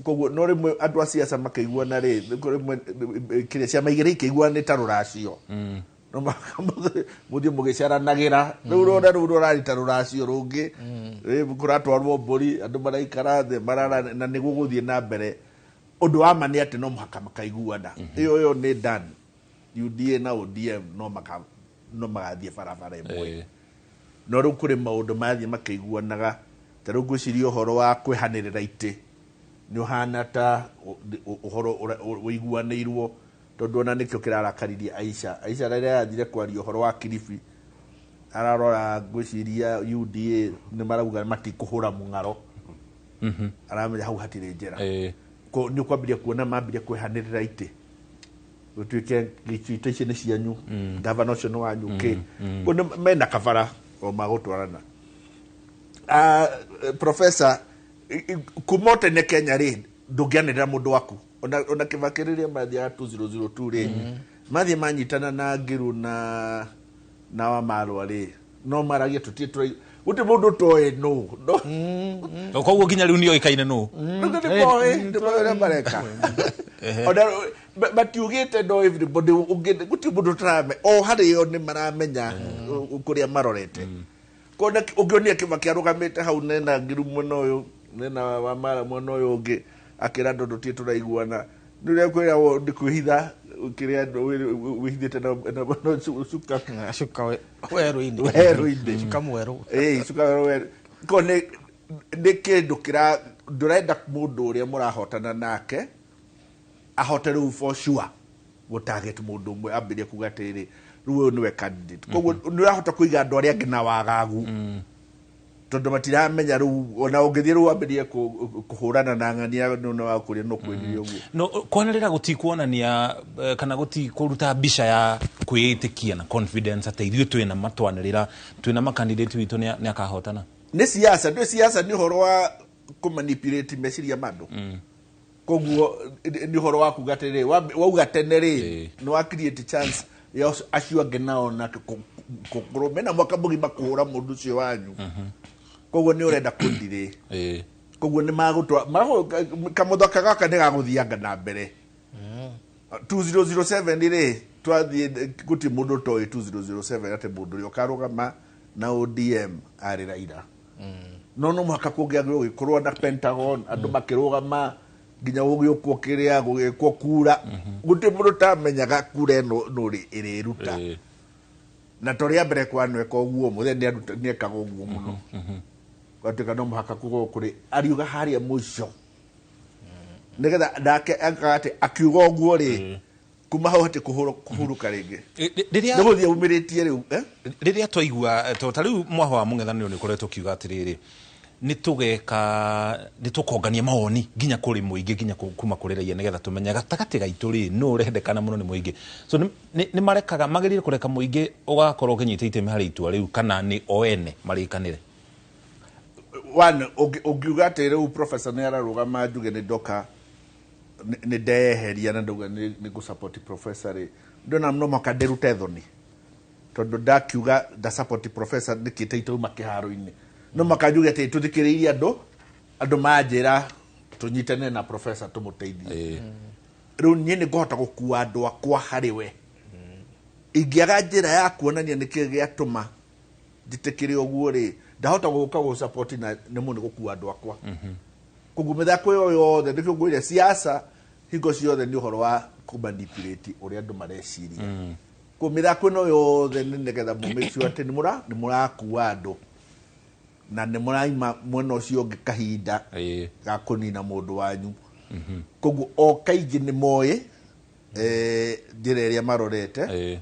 Koguo no rĩmwe andũ a siasa makĩiguana rĩ, rĩmwe kĩrĩa ciama igĩrĩ ikĩiguana nĩ ta rũracio, no mũthiĩ mũgĩcaranagĩra. Rĩu ũrona rĩu rũrarĩ ta rũracio rũngĩ. Rĩ, kũratwarwo mbũri, andũ maraikara thĩ marara, na nĩ gũgũthiĩ na mbere. Ũndũ wa ma nĩ atĩ no mũhaka makaiguana. Ĩyo nĩ done. UDA na ODM no magathiĩ barabara ĩmwe, no rĩu kũrĩ maũndũ marathiĩ makĩiguanaga. Ta rĩu ngwĩciria ũhoro wa kwĩhanĩrĩra itĩ nĩ ũhana ta ũhoro ũiguanĩirwo, tondũ ona nĩkĩo kĩrarakaririe Aisha. Aisha rĩrĩa arathire kwaria ũhoro wa Kilifi, Ararora ngwĩciria UDA nĩ marauga matikũhũra mũng'aro. Aramenya hau hatirĩ njĩra. Nĩ ũkwambĩrĩria kuona mambĩrĩria kwehanĩrĩra itĩ, gũtuĩke itĩ ici nĩ cianyu, gavana ũcio nĩ wanyu, kĩ. Koguo mena kabara o magũtwarana. Professor, kuma o tene Kenya rĩ, ndũngĩanĩrĩra mũndũ waku. Ona Kĩbakĩ rĩrĩa mathiaga 2002 rĩ, mathiĩ manyitana na Ngiru na Wamarwa rĩ, no maragia tũtirĩ tũrai gũtirĩ mũndũ ũtoĩ nũ. No Koguo nginya rĩu nĩoĩkaine nũ. Rĩu nĩ moĩ, nĩ moĩ ũrĩa mareka. Ona matiugĩte, no everybody gũtirĩ mũndũ ũtarame o harĩo nĩ maramenya kũrĩa marorete. Kona ũngĩonire Kĩbakĩ arũgamĩte hau nena Ngiru mwena ũyũ, nena Wamara mwena ũyũ ũngĩ, akĩra andũ tũtirĩ tũraiguana, nĩ ũrĩa kwĩragwo nĩ kwĩhitha kĩrĩa wĩhithĩte na cuka. Cuka werũ-inĩ. Werũ-inĩ. Cuka mwerũ. Ĩĩ, cuka werũ. Ko nĩ kĩndũ kĩra ndũrenda mũndũ ũrĩa mũrahotana nake ahote rĩu for sure gũtarget mũndũ ũmwe, ambĩrĩrie kuga atĩrĩrĩ, rĩu ũyũ nĩwe candidate. Koguo nĩ ũrahota kũiga andũ arĩa angĩ na wagagu, tondũ matiramenya rĩu ona ũngĩthiĩ rĩu wambĩrĩrie kũhũrana na ng'ania nĩ wa kũrĩa no kwĩrire ũguo. No kwanĩrĩra gũtikuonania kana gũtikũruta mbica ya kwĩĩtĩkia na confidence atĩ ithuĩ twĩna matwanĩrĩra twĩna makandidate witũ nĩ akahotana. Nĩ siasa, ndĩ siasa nĩ ũhoro wa kũmanipulate meciria ma andũ. Koguo nĩ ũhoro wa kuga atĩrĩrĩ, wauga tene rĩ, nĩ wa create chance ya acio angĩ nao nake gũkorwo mena mwaka mũgima kũhũra mũndũ ũcio wanyu. Koguo nĩ ũrenda kũndirĩ. Koguo nĩ magũtwa kamũthaka gaka nĩ gagũthianga na mbere. 2007 rĩ, twathiĩ gũtirĩ mũndũ ũtoĩ 2007 atĩ mũndũ ũrĩa ũkarũgama na ODM arĩ Raila. No mũhaka kũngĩagĩrĩirwo gũgĩkorwo na Pentagon, andũ makĩrũgama nginya gũgĩũkwo kĩrĩa gũgĩkwo kura, gũtirĩ mũndũ ũtamenyaga kura ĩno nũ ĩrĩruta. Na to rĩa mbere kwanweka ũguo, mũthenya nĩekaga ũguo mũno, gwatuĩka no mũhaka kũgũrwo kũrĩ ariuga harĩa mũico nĩgetha nake akaga atĩ akiuga ũguo rĩ, kuma hau hatirĩ kũhurũka rĩngĩ. Rĩrĩa nĩ gũthiĩ aumĩrĩtie rĩu, eh? Rĩrĩa twaigua to ta rĩu mwaho wa mũng'ethanĩro nĩ ũkoretwo ũkiuga atĩrĩrĩ, nĩ tũgeka nĩ tũkongania mawoni nginya kũrĩ mũingĩ, nginya kuma kũrĩ raia, nĩgetha tũmenye gatagatĩ gaitũ rĩ nũ ũrendekana mũno nĩ mũingĩ. So nĩ marekaga magĩrĩire kũreka mũingĩ ũgakorwo ũkĩnyita itemi harĩ itua rĩu, kana nĩ o ene marĩkanĩre? One, ũngiuga atĩ rĩu professor nĩ ararũgama, njuge nĩ ndoka nĩ ndeyeheria na ndauga nĩ ngũ-support professor rĩ, ndona no mũhaka ndĩrute thoni, tondũ ndakiuga nda-support professor nĩkĩ ta itauma kĩharo-inĩ? No mũhaka njuge atĩ tũthikĩrĩirie andũ, andũ manjĩra tũnyitane na professor tũmũteithie. Rĩu niĩ nĩ ngũhota gũkua andũ akwa harĩ we. Ingĩaga njĩra ya kuonania nĩkĩ gĩatũma njĩtĩkĩre ũguo rĩ, ndahota gũka gũ-support na nĩ mũno gũkua andũ akwa. Koguo mĩthako ĩyo yothe nĩkĩo ngwĩre siasa hingo ciothe nĩ ũhoro wa kũmanipulate ũrĩa andũ mareciria. Koguo mĩthako ĩno yothe nĩ nĩgetha mũ make sure atĩ nĩ mũrakua andũ na nĩ mũraima mwena ũcio ũngĩ kahinda ga kũnina mũndũ wanyu. Koguo o kaingĩ nĩ moĩ njĩra ĩrĩa marorete.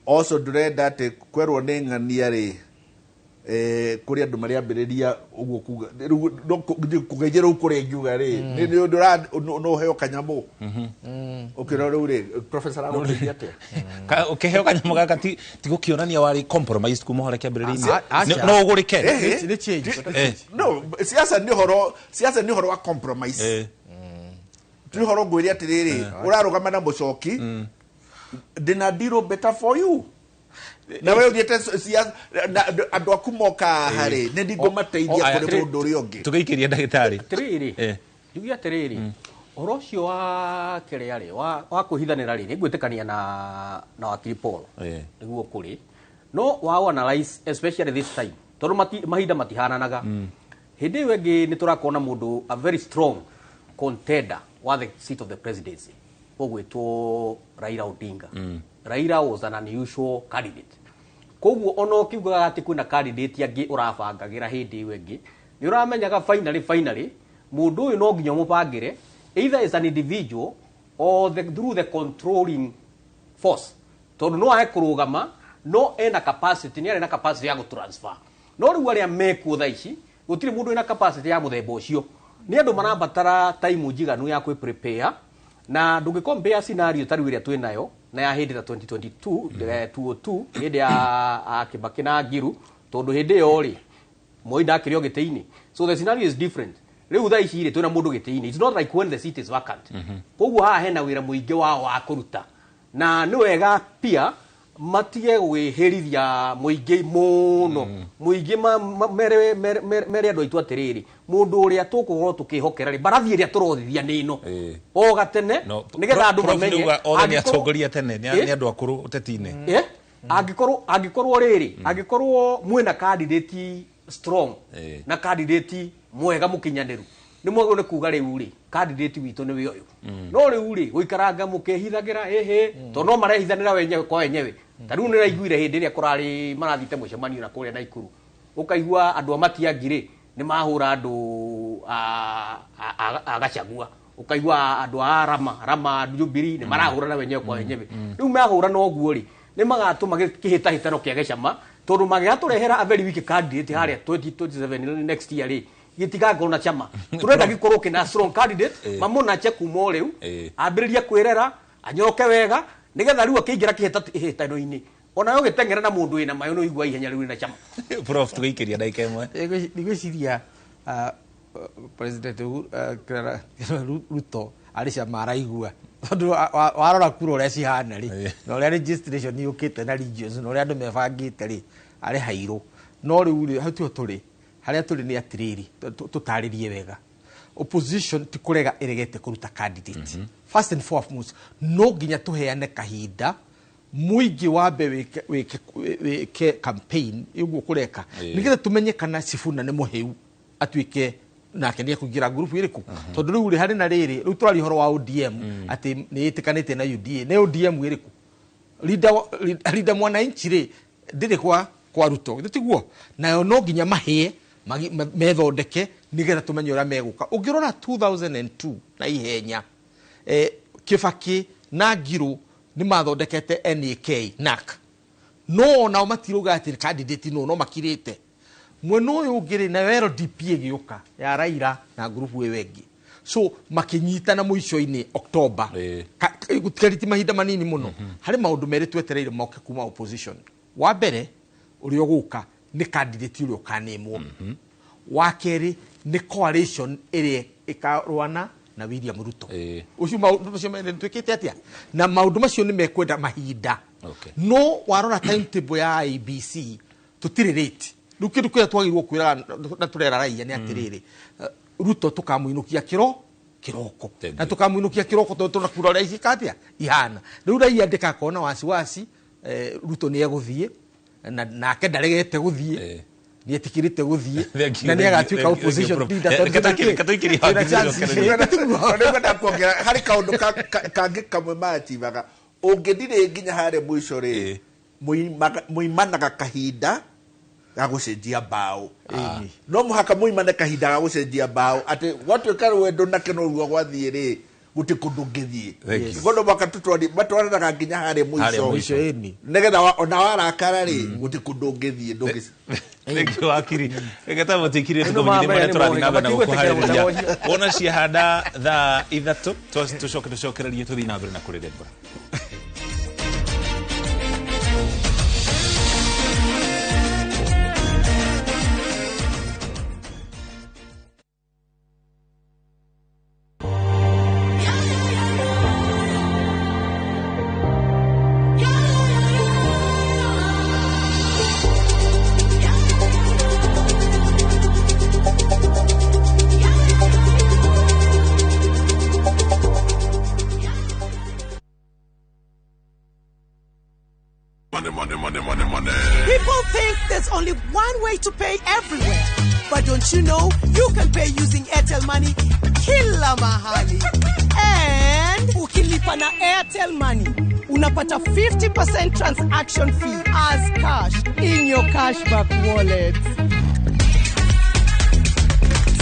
Also ndũrenda atĩ kwerwo nĩ ng'ania rĩ, kũrĩ andũ marĩambĩrĩria ũguo kuga rĩu no kũgeithia rĩu kũrĩa ingiuga rĩ, nĩ no ũheo kanyamũ ũkĩrora rĩu rĩ, professor aragũteithia atĩa? Ũkĩheo kanyamũ gaka ti gũkĩonania warĩ compromise kuma harĩa kĩambĩrĩria-inĩ. Aca. No ũgũrĩke. Nĩ change. No, siasa nĩ ũhoro wa compromise. Ti ũhoro ngwĩre atĩrĩrĩ, ũrarũgama na mũcoki, ndĩna deal better for you na we ũthiĩte na andũ aku moka haha rĩ, nĩ ndingũmateithia Aya, kũrĩ mũndũ ũrĩa ũngĩ. Tũgĩikĩria ndagĩtarĩ. Atĩrĩrĩ, njuge atĩrĩrĩ, ũhoro ũcio wa kĩrĩa rĩ, wa kwĩhithanĩra rĩ, nĩ ngwĩtĩkania na wakiri Paul. Nĩguo kũrĩ no wa analyze, especially this time, tondũ mahinda matihananaga. Hĩndĩ ĩyo ĩngĩ nĩ tũrakorwo na mũndũ a very strong contender wa the seat of the presidency ũgwĩtwo Raila Odinga. Raila was an unusual candidate, koguo ona ũkiugaga atĩ kwĩna candidate angĩ ũrabangagĩra hĩndĩ ĩyo ĩngĩ, nĩ ũramenyaga finally mũndũ ũyũ no nginya ũmũbangĩre either as an individual or through the controlling force, tondũ no age kũrũgama No ena capacity, nĩ arĩ na capacity ya gũtransfer. No rĩu arĩa mekuo thaa ici gũtirĩ mũndũ wĩna capacity ya mũthemba ũcio. Nĩ andũ marabatara time njiganu ya kwĩ prepare, na ndũngĩ compare scenario ta rĩu ĩrĩa twĩ nayo na ya hĩndĩ ta 2022, 202, hĩndĩ ya Kibaki na Ngiru, tondũ hĩndĩ ĩyo rĩ Moi ndakĩrĩ o gĩtĩ-inĩ. So the scenario is different. Rĩu thaa ici rĩ twĩna mũndũ gĩtĩ-inĩ. It's not like when the seat is vacant. Koguo haha hena wĩra mũingĩ wao wa kũruta, na nĩ wega pia matige gwĩhĩrithia mũingĩ mũno. Mũingĩ mere andũ aitũ atĩrĩrĩ, mũndũ ũrĩa tũkũkorwo tũkĩhokera rĩ, mbarathi ĩrĩa tũrothithia nĩ ĩno o gatene, nĩgetha andũ mamenye. Othe nĩ atongoria tene, nĩ andũ akũrũ ũteti-inĩ. Angĩkorwo rĩrĩ, angĩkorwo mwĩna candidate strong na candidate mwega mũkinyanĩru, nĩ mwagĩrĩirwo nĩ kuga rĩu rĩ candidate witũ nĩwe ũyũ. No rĩu rĩ gũikaranga mũkĩhithagĩra ĩhĩ, tondũ no marehithanĩra wenyewe kwa wenyewe. Ta rĩu nĩraiguire hĩndĩ ĩrĩa kũrarĩ marathiĩte mũcemanio na kũrĩa Naikuru, ũkaigua andũ a Matiang'i rĩ nĩ mahũra andũ a Gachagua, ũkaigua andũ a Rama Jubilee nĩ marahũrana wenyewe kwa wenyewe. Rĩu mahũrana ũguo rĩ nĩ magatũma kĩhĩtahĩtano kĩage cama, tondũ mangĩgatũrehera a very weak candidate harĩa 2027 next year rĩ gĩtigakorwo na chama. Tũrenda gĩkorwo kĩna strong candidate, mamunache kuma o rĩu, ambĩrĩrie kwĩrera, anyoke wega, nĩgetha rĩu akĩingĩra kĩhĩtahĩtano-inĩ onawe ũgĩteng'era na mũndũ wĩna mayo nĩ ũigua ihenya rĩu rĩna chama. Prof, tũgĩikĩria ndagĩka ĩmwe. Ndigwĩciria President Ruto arĩ cama araigua, tondũ warora kura ũrĩa cihana rĩ, na ũrĩa registration yũkĩte na regions na ũrĩa andũ mebangĩte rĩ, arĩ hairũ. No rĩu rĩ, hau tiho tũrĩ. Harĩa tũrĩ nĩ atĩrĩrĩ, tũtarĩrie wega. Opposition ti kũrega ĩregete kũruta candidate. First and foremost, no nginya tũheane kahinda mũingĩ wambe wĩke campaign ũguo kũreka, nĩgetha tũmenye kana Sifuna nĩ mũhĩu atuĩke nake nĩ ekũingĩra ngurubu ĩrĩkũ. Tondũ rĩu rĩ harĩ na rĩrĩ, rĩu tũraria ũhoro wa ODM atĩ nĩ ĩtĩkanĩte na UDA. Nĩ ODM ĩrĩkũ? Linda Mwananchi rĩ ndĩrĩ kwa Ruto, githĩ tiguo? Nayo no nginya mahĩe methondeke nĩgetha tũmenye ũrĩa megũka. Ũngĩrora 2002 na ihenya, Kibaki na Ngiru nĩ mathondekete NAC, no onao matirauga atĩ candidate no makirĩte. Mwena ũyũ ũngĩ rĩ, nayo LDP ĩgĩũka ya Raila na ngurubu ĩyo ĩngĩ, so makĩnyitana mũico-inĩ October, gũtigarĩtie mahinda manini mũno. Harĩ maũndũ merĩ twetereire moke kuma opposition. Wa mbere ũrĩa ũgũka nĩ candidate ũrĩa ũkanĩmwo. Wa kerĩ nĩ coalition ĩrĩa ĩkarũana na William Ruto. Ũcio maũndũ macio merĩ nĩtwĩkĩte atĩa? Na maũndũ macio nĩ mekwenda mahinda. No warora timetable ya IEBC tũtirĩ late. Rĩu kĩndũ kĩrĩa twagĩrĩirwo kwĩra na tũrera raia nĩ atĩrĩrĩ, Ruto tũkamũinũkia kĩroko, na tũkamũinũkia kĩroko tondũ tũna kura ũrĩa icika atĩa ihana. Rĩu raia ndĩgakorwo na wasiwasi, Ruto nĩ egũthiĩ, na nake ndaregete gũthiĩ, nĩ etĩkĩrĩte gũthiĩ, na nĩ agatuĩka opposition leader. Harĩ kaũndũ kangĩ kamwe machivaga ũngĩthirĩ nginya harĩa mũico rĩ, mũimanaga kahinda ga gũcenjia mbaũ. No mũhaka mũimane kahinda ga gũcenjia mbaũ, atĩ gwatuĩka rwendo nake noruo gwathiĩ rĩ, gũtirĩ kũndũ ũngĩthiĩ. Koguo mũhaka matwaranaga nginya harĩa mũico, nĩgetha ona warakara rĩ, gũtirĩ kũndũ ũngĩthiĩ. Thank you, wakiri. Reke tamũtikire tũkũmenyithie marĩa tũrathiĩ na mbere na gũkũharĩrĩria. Wona ciahanda thaa 3 tũcoke tũcokererie tũthiĩ na mbere na kũrĩrĩmbũra. People think there's only one way to pay everywhere. But don't you know you can pay using Airtel Money kila mahali. And ukilipa na Airtel Money, unapata 50% transaction fee as cash in your cashback wallet.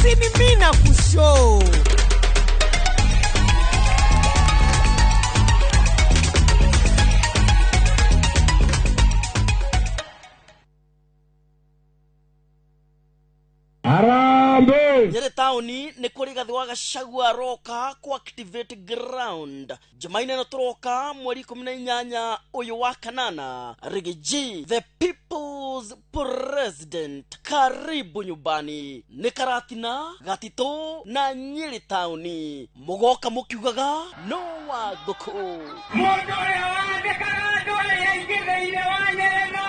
Sini mina kushow. Harambee! Nyeri taũni nĩ kũrĩ Rigathĩ wa Gachagua aroka ku activate ground Jumaine ĩno tũroka mweri 18 ũyũ wa kanana. Riggy G, the people's president, karibu nyumbani. Nĩ Karatina, Gatitũ na Nyeri taũni, mũgoka mũkiugaga no wa ngũkũ. Mũndũ ũrĩa wandĩkaga andũ arĩa aingĩ thĩinĩ wa Nyeri no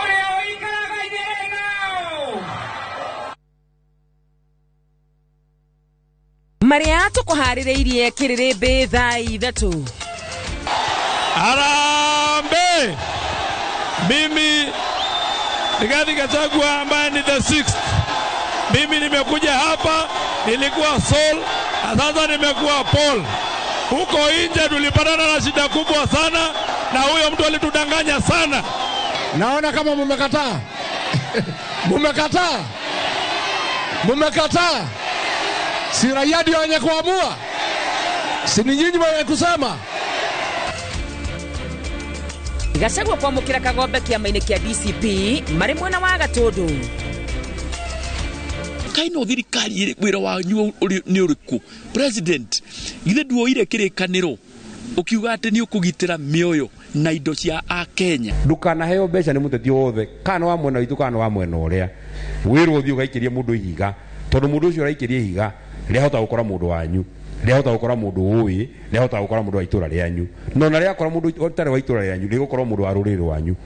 ũrĩa ũikaraga Nyeri no. Marĩa tũkũharĩrĩirie kĩrĩrĩmbĩ thaa 3. Harambee! Mimi Rigathi Gachagua ambaye ni the sixth. Mimi nimekuja hapa, nilikuwa Saul na sasa nimekuwa Paul. Huko nje tulipatana na shida kubwa sana, na huyo mtu alitudanganya sana. Naona kama mumekataa. Mumekataa. Mumekataa. Si raia ndio wenye kuamua? Si ni nyinyi wenye kusema? Gachagua kwamũkĩra kagombe kĩama-inĩ kĩa DCP marĩ mwena wa Gatũndũ. Kaino thirikari ĩrĩ wĩra wanyu nĩ ũrĩkũ? President, githĩ nduoire kĩrĩkanĩro ũkiuga atĩ nĩ ũkũgitĩra mĩoyo na indo cia Akenya? Ndukanaheo mbeca nĩ mũteti wothe, kana wa mwena witũ kana wa mwena ũrĩa. Wĩrwo ũthiĩ ũgaikĩrie mũndũ ihiga, tondũ mũndũ ũcio ũraikĩria ihiga rĩahota gũkora mũndũ wanyu, rĩahota gũkora mũndũ ũĩ, rĩahota gũkora mũndũ wa itũra rĩanyu. No na rĩakora mũndũ ũtarĩ wa itũra rĩanyu, rĩgũkorwo mũndũ wa rũrĩrĩ rwanyu.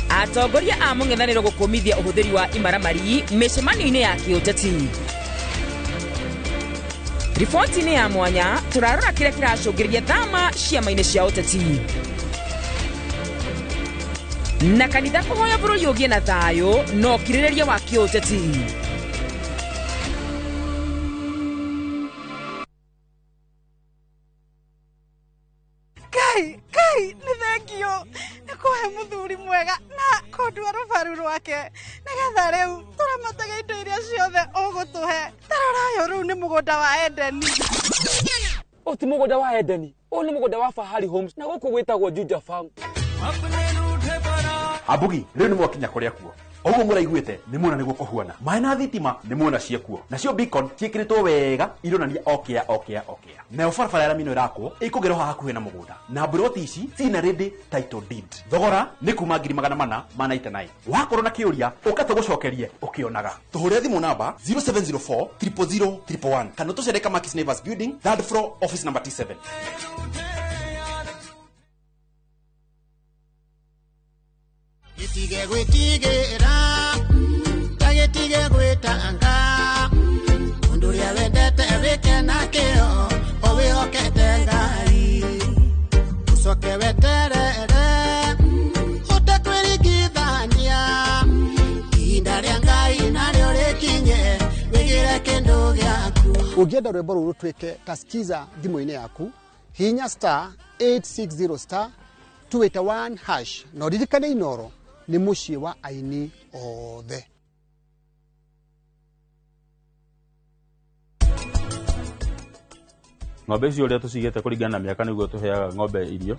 Atongoria a mũng'ethanĩro gũkũmithia ũhũthĩri wa imaramari mĩcemanio-inĩ ya kĩũteti. Riboti-inĩ ya mwanya tũrarora kĩrĩa kĩracũngĩrĩria thama ciama-inĩ cia ũteti. Na kanitha kũhoya bũrũri ũgĩe na thayũ na ũkirĩrĩria wa kĩũteti. Ngai, Ngai, nĩ thengio nĩ kũhe mũthuri mwega na kũndua rũbaru rwake nĩgetha rĩu tũramatage indo iria ciothe ũgũtũhe. Tarora ũyũ rĩu nĩ mũgũnda wa Edeni. Ũyũ ti mũgũnda wa Edeni, ũyũ nĩ mũgũnda wa Fahari Homes na gũkũ gwĩtagwo Juja Farm. Ambugi, rĩu nĩ mwakinya kũrĩa kuo. Ũguo mũraiguĩte nĩ muona nĩguo kũhuana. Maĩ na thitima nĩ muona ciekuo. Nacio beacon ciĩkĩrĩtwo wega ironania okĩa okĩa okĩa. Nayo barabara ya rami ĩno ĩrakwo ĩkũgerwo haha hakuhĩ na mũgũnda. Na mburoti ici ciina ready title deed. Thogora nĩ kuma 499. Wakorwo na kĩũria ũka tũgũcokerie ũkĩonaga. Tũhũrĩre thimũ namba 0704 000 111 kana tũcere Kamakis Neighbors Building, third floor, office number T7. Gĩtige gwĩtigĩra, ta gĩtige gwĩtanga, ũndũ ũrĩa wendete wĩke na kĩo, o wĩhokete Ngai. Ũcoke weterere, ũtekwĩringithania, ihinda rĩa Ngai narĩo rĩkinye, wĩgĩre kĩndũ gĩaku. Ũngĩenda rwĩmbo rũrũ rũtuĩke ta skiza thimũ-inĩ yaku, hihinya star 860 star 281 hash na ũririkane Inooro nĩ mũciĩ wa aini othe. Ng'ombe icio ũrĩa tũcigĩte kũringana na mĩaka nĩguo tũheaga ng'ombe irio.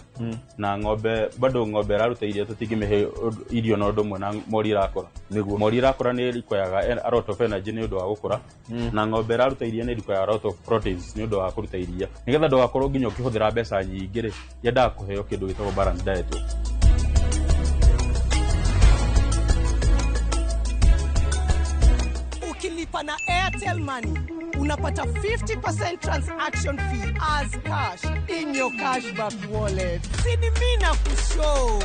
Na ng'ombe bado ng'ombe ĩraruta irio tũtingĩmĩhe irio na ũndũ ũmwe na mori ĩrakũra. Mori ĩrakũra nĩ ĩrequiraga a lot of energy nĩ ũndũ wa gũkũra. Na ng'ombe ĩraruta iria nĩ ĩrequiraga a lot of proteins nĩ ũndũ wa kũruta iria. Nĩgetha ndũgakorwo nginya ũkĩhũthĩra mbeca nyingĩ rĩ, yendaga kũheo kĩndũ gĩtagwo balanced diet. Ukilipa na Airtel Money unapata 50% transaction fee as cash in your cashback wallet. Sini mimi na kushow.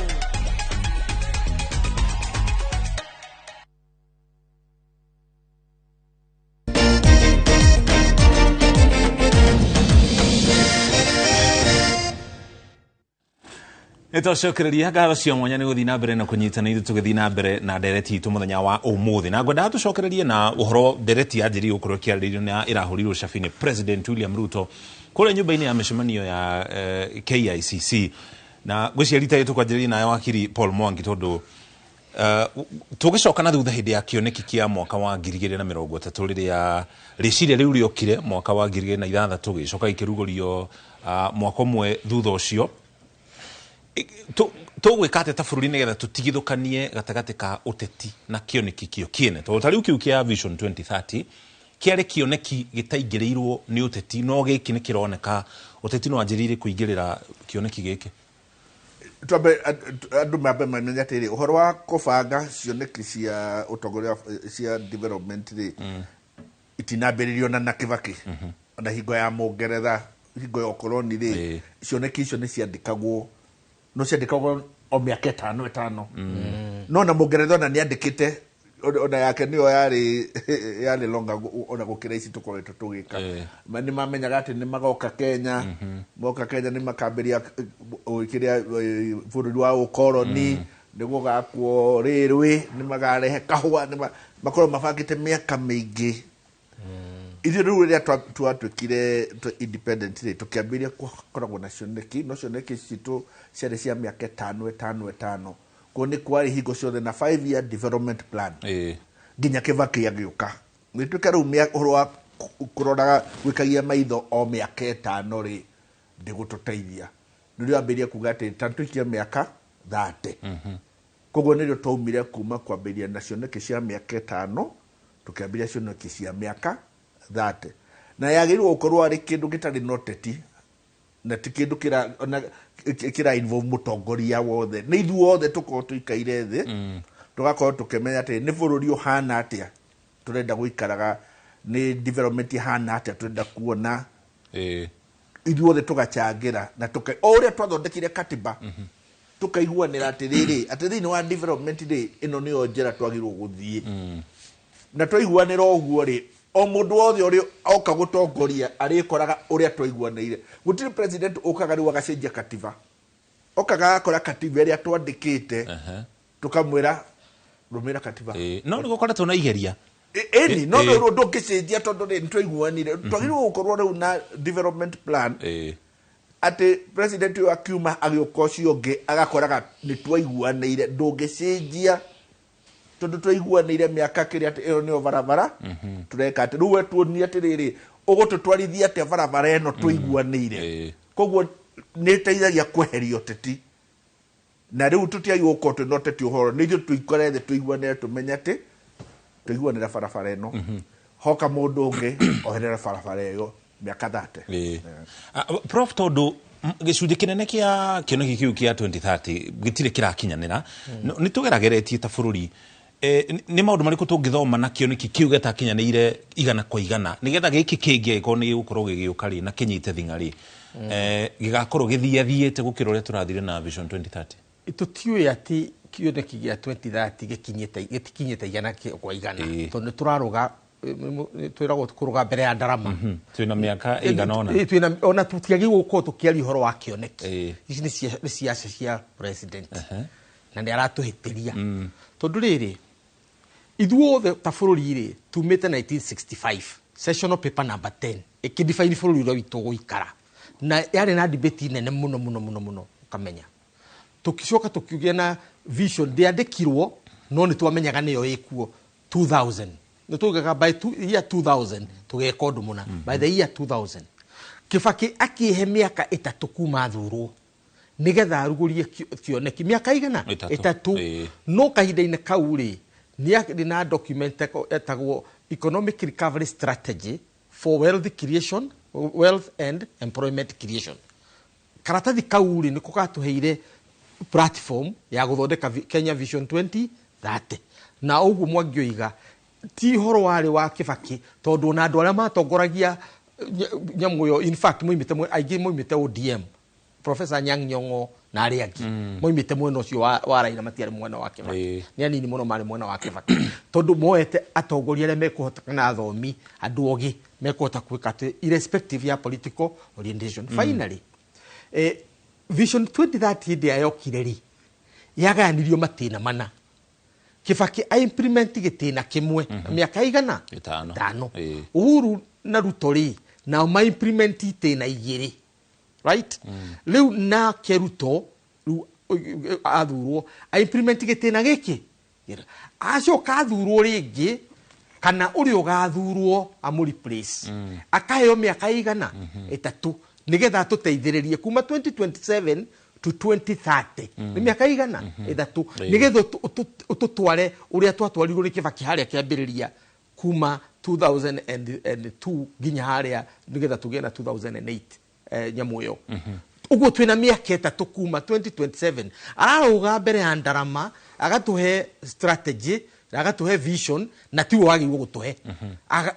Nĩtwacokereria ngatho cia mwanya nĩ gũthiĩ na mbere na kũnyitana ithuĩ tũgĩthiĩ na mbere na ndereti itũ mũthenya wa ũmũthĩ. Na ngwendaga tũcokererie na ũhoro ndereti yanjĩrĩirie gũkorwo ĩkĩarĩrĩrio na ĩrahũrirwo cabi nĩ President William Ruto kũrĩa nyũmba-inĩ ya mĩcemanio ya KICC. Na ngwĩciria rita rĩrĩ tũkwanjĩrĩria nawe wakiri Paul Mwangi tondũ tũgĩcoka na thutha hĩndĩ ya kĩoneki kĩa mwaka wa 2030 rĩrĩa rĩciria rĩu rĩokire mwaka wa 2006 gĩcoka gĩkĩrugũrio mwaka ũmwe thutha ũcio. Tũgwĩka atĩa ta bũrũri nĩgetha tũtigithũkanie gatagatĩ ka ũteti na kĩoneki kĩo kĩene, tondũ ta rĩu kĩu kĩa Vision 2030 kĩarĩ kĩoneki gĩtaingĩrĩirwo nĩ ũteti, no gĩkĩ nĩ kĩroneka ũteti no wanjĩrĩire kũingĩrĩra kĩoneki gĩkĩ? Twambe andũ mambe mamenye atĩrĩ, ũhoro wa kũbanga cioneki cia ũtongoria cia development rĩ, itinambĩrĩrio na Kibaki. Ona hingo ya Mũngeretha, hingo ya ũkoroni rĩ, cioneki icio nĩ ciandĩkagwo, no ciandĩkagwo o mĩaka ĩtano ĩtano. No na Mũngeretha ona nĩ andĩkĩte, ona yake nĩyo yarĩ longa ona gũkĩra ici tũkoretwo tũgĩka. Nĩ mamenyaga atĩ nĩ magoka Kenya, moka Kenya nĩ makambĩria kĩrĩa bũrũri wa ũkoroni, nĩ gũgakwo rĩrwĩ, nĩ magarehe kahũa, nĩ makorwo mabangĩte mĩaka mĩingĩ. Ithuĩ rĩu rĩrĩa twatuĩkire independent rĩ, tũkĩambĩrĩria gũkoragwo na cioneki, no cioneki citũ ciarĩ cia mĩaka ĩtano ĩtano ĩtano. Koguo nĩ kwarĩ hingo ciothe na 5 year development plan nginya Kibaki agĩũka. Gĩtuĩka rĩu ũhoro wa kũroraga gwĩkagia maitho o mĩaka 5 rĩ, ndĩgũtũteithia. Nĩrĩo ambĩrĩria kuga atĩ ta tũikie mĩaka 30. Koguo nĩrĩo twaumire kuma kwambĩrĩria na cioneki cia mĩaka 5, tũkĩambĩrĩria cioneki cia mĩaka 30, na yagĩrĩirwo gũkorwo arĩ kĩndũ gĩtarĩ na ũteti, na ti kĩndũ kĩra ona kĩra involve mũtongoria wothe. Nĩ ithuothe tũkorwo tũikaire thĩ, tũgakorwo tũkĩmenya atĩ nĩ bũrũri ũhana atĩa tũrenda gũikaraga, nĩ development ĩhana atĩa tũrenda kuona. Ithuothe tũgacangĩra na o ũrĩa twathondekire katiba, tũkaiguanĩra atĩrĩrĩ, atĩ thĩinĩ wa development rĩ, ĩno nĩyo njĩra twagĩrĩirwo gũthiĩ. Na twaiguanĩra ũguo rĩ, o mũndũ wothe ũrĩa oka gũtongoria arĩkoraga ũrĩa twaiguanĩire. Gũtirĩ president ũkaga rĩu agacenjia katiba, okaga agakora katiba ĩrĩa twandĩkĩte, tũkamwĩra rũmĩra katiba. No nĩ gũkoretwo na igeria. Ĩni no rĩu ndũngĩcenjia, tondũ rĩ, nĩtwaiguanire. Twagĩrĩirwo gũkorwo rĩu na development plan, atĩ president ũyũ akiuma agĩũka ũcio ũngĩ agakoraga nĩ twaiguanĩire, ndũngĩcenjia tondũ twaiguanĩire mĩaka kĩrĩa atĩ ĩyo nĩyo barabara tũreka. Atĩ rĩu we tuonie atĩrĩrĩ, ũgũtũtwarithia atĩa barabara ĩno tũiguanĩire? Koguo nĩ ĩteithagia kweheria ũteti, na rĩu tũtiagĩrĩirwo gũkorwo twĩna ũteti ũhoro. Nĩ ithuĩ tũikare thĩ tũiguanĩre, tũmenye atĩ tũiguanĩre barabara ĩno, hoka mũndũ ũngĩ oherera barabara ĩyo mĩaka 30. Prof, tondũ gĩcunjĩ kĩnene kĩa kĩoneki kĩu kĩa 2030 gĩtirĩ kĩrakinyanĩra, nĩ tũgerageretie ta bũrũri, nĩ maũndũ marĩkũ tũngĩthoma na kĩoneki kĩu gĩtakinyanĩire 100%, nĩgetha gĩkĩ kĩngĩ angĩkorwo nĩ gĩgũkorwo gĩgĩũka rĩ, na kĩnyite thing'a rĩ, gĩgakorwo gĩthiathiĩte gũkĩra ũrĩa tũrathire na Vision 2030? Tũtiũĩ atĩ kĩoneki gĩa 2030 gĩtikinyĩte 100%, tondũ nĩ tũrarũga, twĩragwo kũrũga mbere ya ndarama. Twĩna mĩaka ĩigana ũna. Twĩna ona tũtiagĩrĩirwo gũkorwo tũkĩaria ũhoro wa kĩoneki. Ici nĩ ciaca cia president, na nĩ aratũhĩtĩria, tondũ rĩrĩ, ithuothe ta bũrũri rĩ, tumĩte 1965 sessional paper number 10 ĩkĩdefine bũrũri ũrĩa witũ gũikara, na yarĩ na debate nene mũno mũno mũno mũno. Ũkamenya tũkicoka tũkĩgĩa na vision, ndĩandĩkirwo, no nĩ twamenyaga nĩyo ĩkuo. 2000 nĩ tugaga by year 2000 tũgeka ũndũ mũna. By the year 2000, Kibaki akĩhe mĩaka 3 kuma athurwo nĩgetha arugũrie kĩoneki, mĩaka igana? 3. 3. No kahinda-inĩ kau rĩ, nĩ arĩ na document etagwo Economic Recovery Strategy for Wealth Creation, Wealth and Employment Creation. Karatathi kau rĩ, nĩko gatũheire platform ya gũthondeka Kenya Vision 2030. Na ũguo mwangĩoiga ti ũhoro warĩ wa Kibaki, tondũ ona andũ arĩa matongoragia nyamũ ĩyo, in fact moimĩte aingĩ moimĩte ODM, Professor Anyang' Nyong'o na arĩa angĩ moimĩte mwena ũcio wa Raila, matiarĩ mwena wa Kibaki. Nĩ anini mũno marĩ mwena wa Kibaki, tondũ moete atongoria arĩa mekũhota, kana athomi, andũ ogĩ mekũhota gwĩka atĩ irrespective ya political orientation. Finally, Vision 2030 hĩndĩ ĩrĩa yokire rĩ, yagayanirio matĩna mana. Kibaki a implement gĩtĩna kĩmwe na mĩaka igana? 5. 5. Uhuru na Ruto rĩ, nao ma implement itĩna igĩrĩ, right? Rĩu nake Ruto rĩu athurwo a implement gĩtĩna gĩkĩ, acoka athurwo rĩngĩ, kana ũrĩa ũgathurwo amũ replace, akaheo mĩaka igana? 3, nĩgetha atũteithĩrĩrie kuma 2027 to 2030. Nĩ mĩaka igana ĩthatũ nĩgetha ũtũtware ũrĩa twatwarirwo nĩ Kibaki harĩa kĩambĩrĩria kuma 2002 nginya harĩa nĩgetha tũgĩe na 2008 nyamũ ĩyo. Ũguo twĩna mĩaka 3 kuma 2027 ararũga mbere ya ndarama agatũhe strategy na agatũhe vision na tiwe wagĩrĩirwo gũtũhe.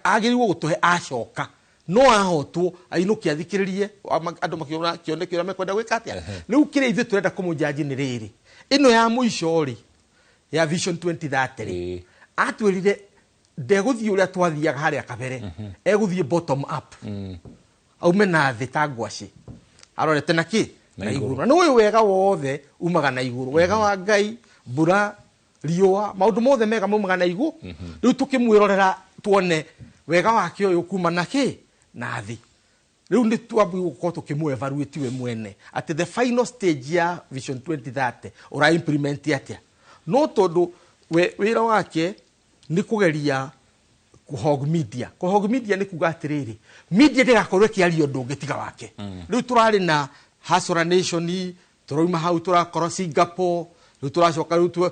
Agĩrĩirwo gũtũhe acoka no ahotwo ainũke athikĩrĩrie andũ makiona kĩoneki ũrĩa mekwenda gwĩka atĩa. Rĩu kĩrĩa ithuĩ tũrenda kũmũnjanji nĩ rĩrĩ, ĩno ya mũico rĩ ya vision 2030 rĩ atwĩrire ndegũthiĩ ũrĩa twathiaga harĩa kabere, egũthiĩ bottom up, aume na thĩ ta ngwacĩ arorete na kĩ na igũrũ. Na nĩ ũyũ wega wothe umaga na igũrũ, wega wa Ngai, mbura, riũa, maũndũ mothe mega maumaga na igũrũ. Rĩu tũkĩmwĩrorera tuone wega wake ũyũ kuma na kĩ na thĩ. Rĩu nĩ twambie gũkorwo tũkĩmũ evaluate we mwene atĩ the final stage ya vision 2030 ũra implement atĩa. No tondũ wĩra wake nĩ kũgeria kũhog media. Kũhog media nĩ kuga atĩrĩrĩ, media ndĩgakorwo ĩkĩaria ũndũ ũngĩ tiga wake. Rĩu tũrarĩ na Hustler Nation, tũrauma hau tũrakorwo Singapore, rĩu tũracoka rĩu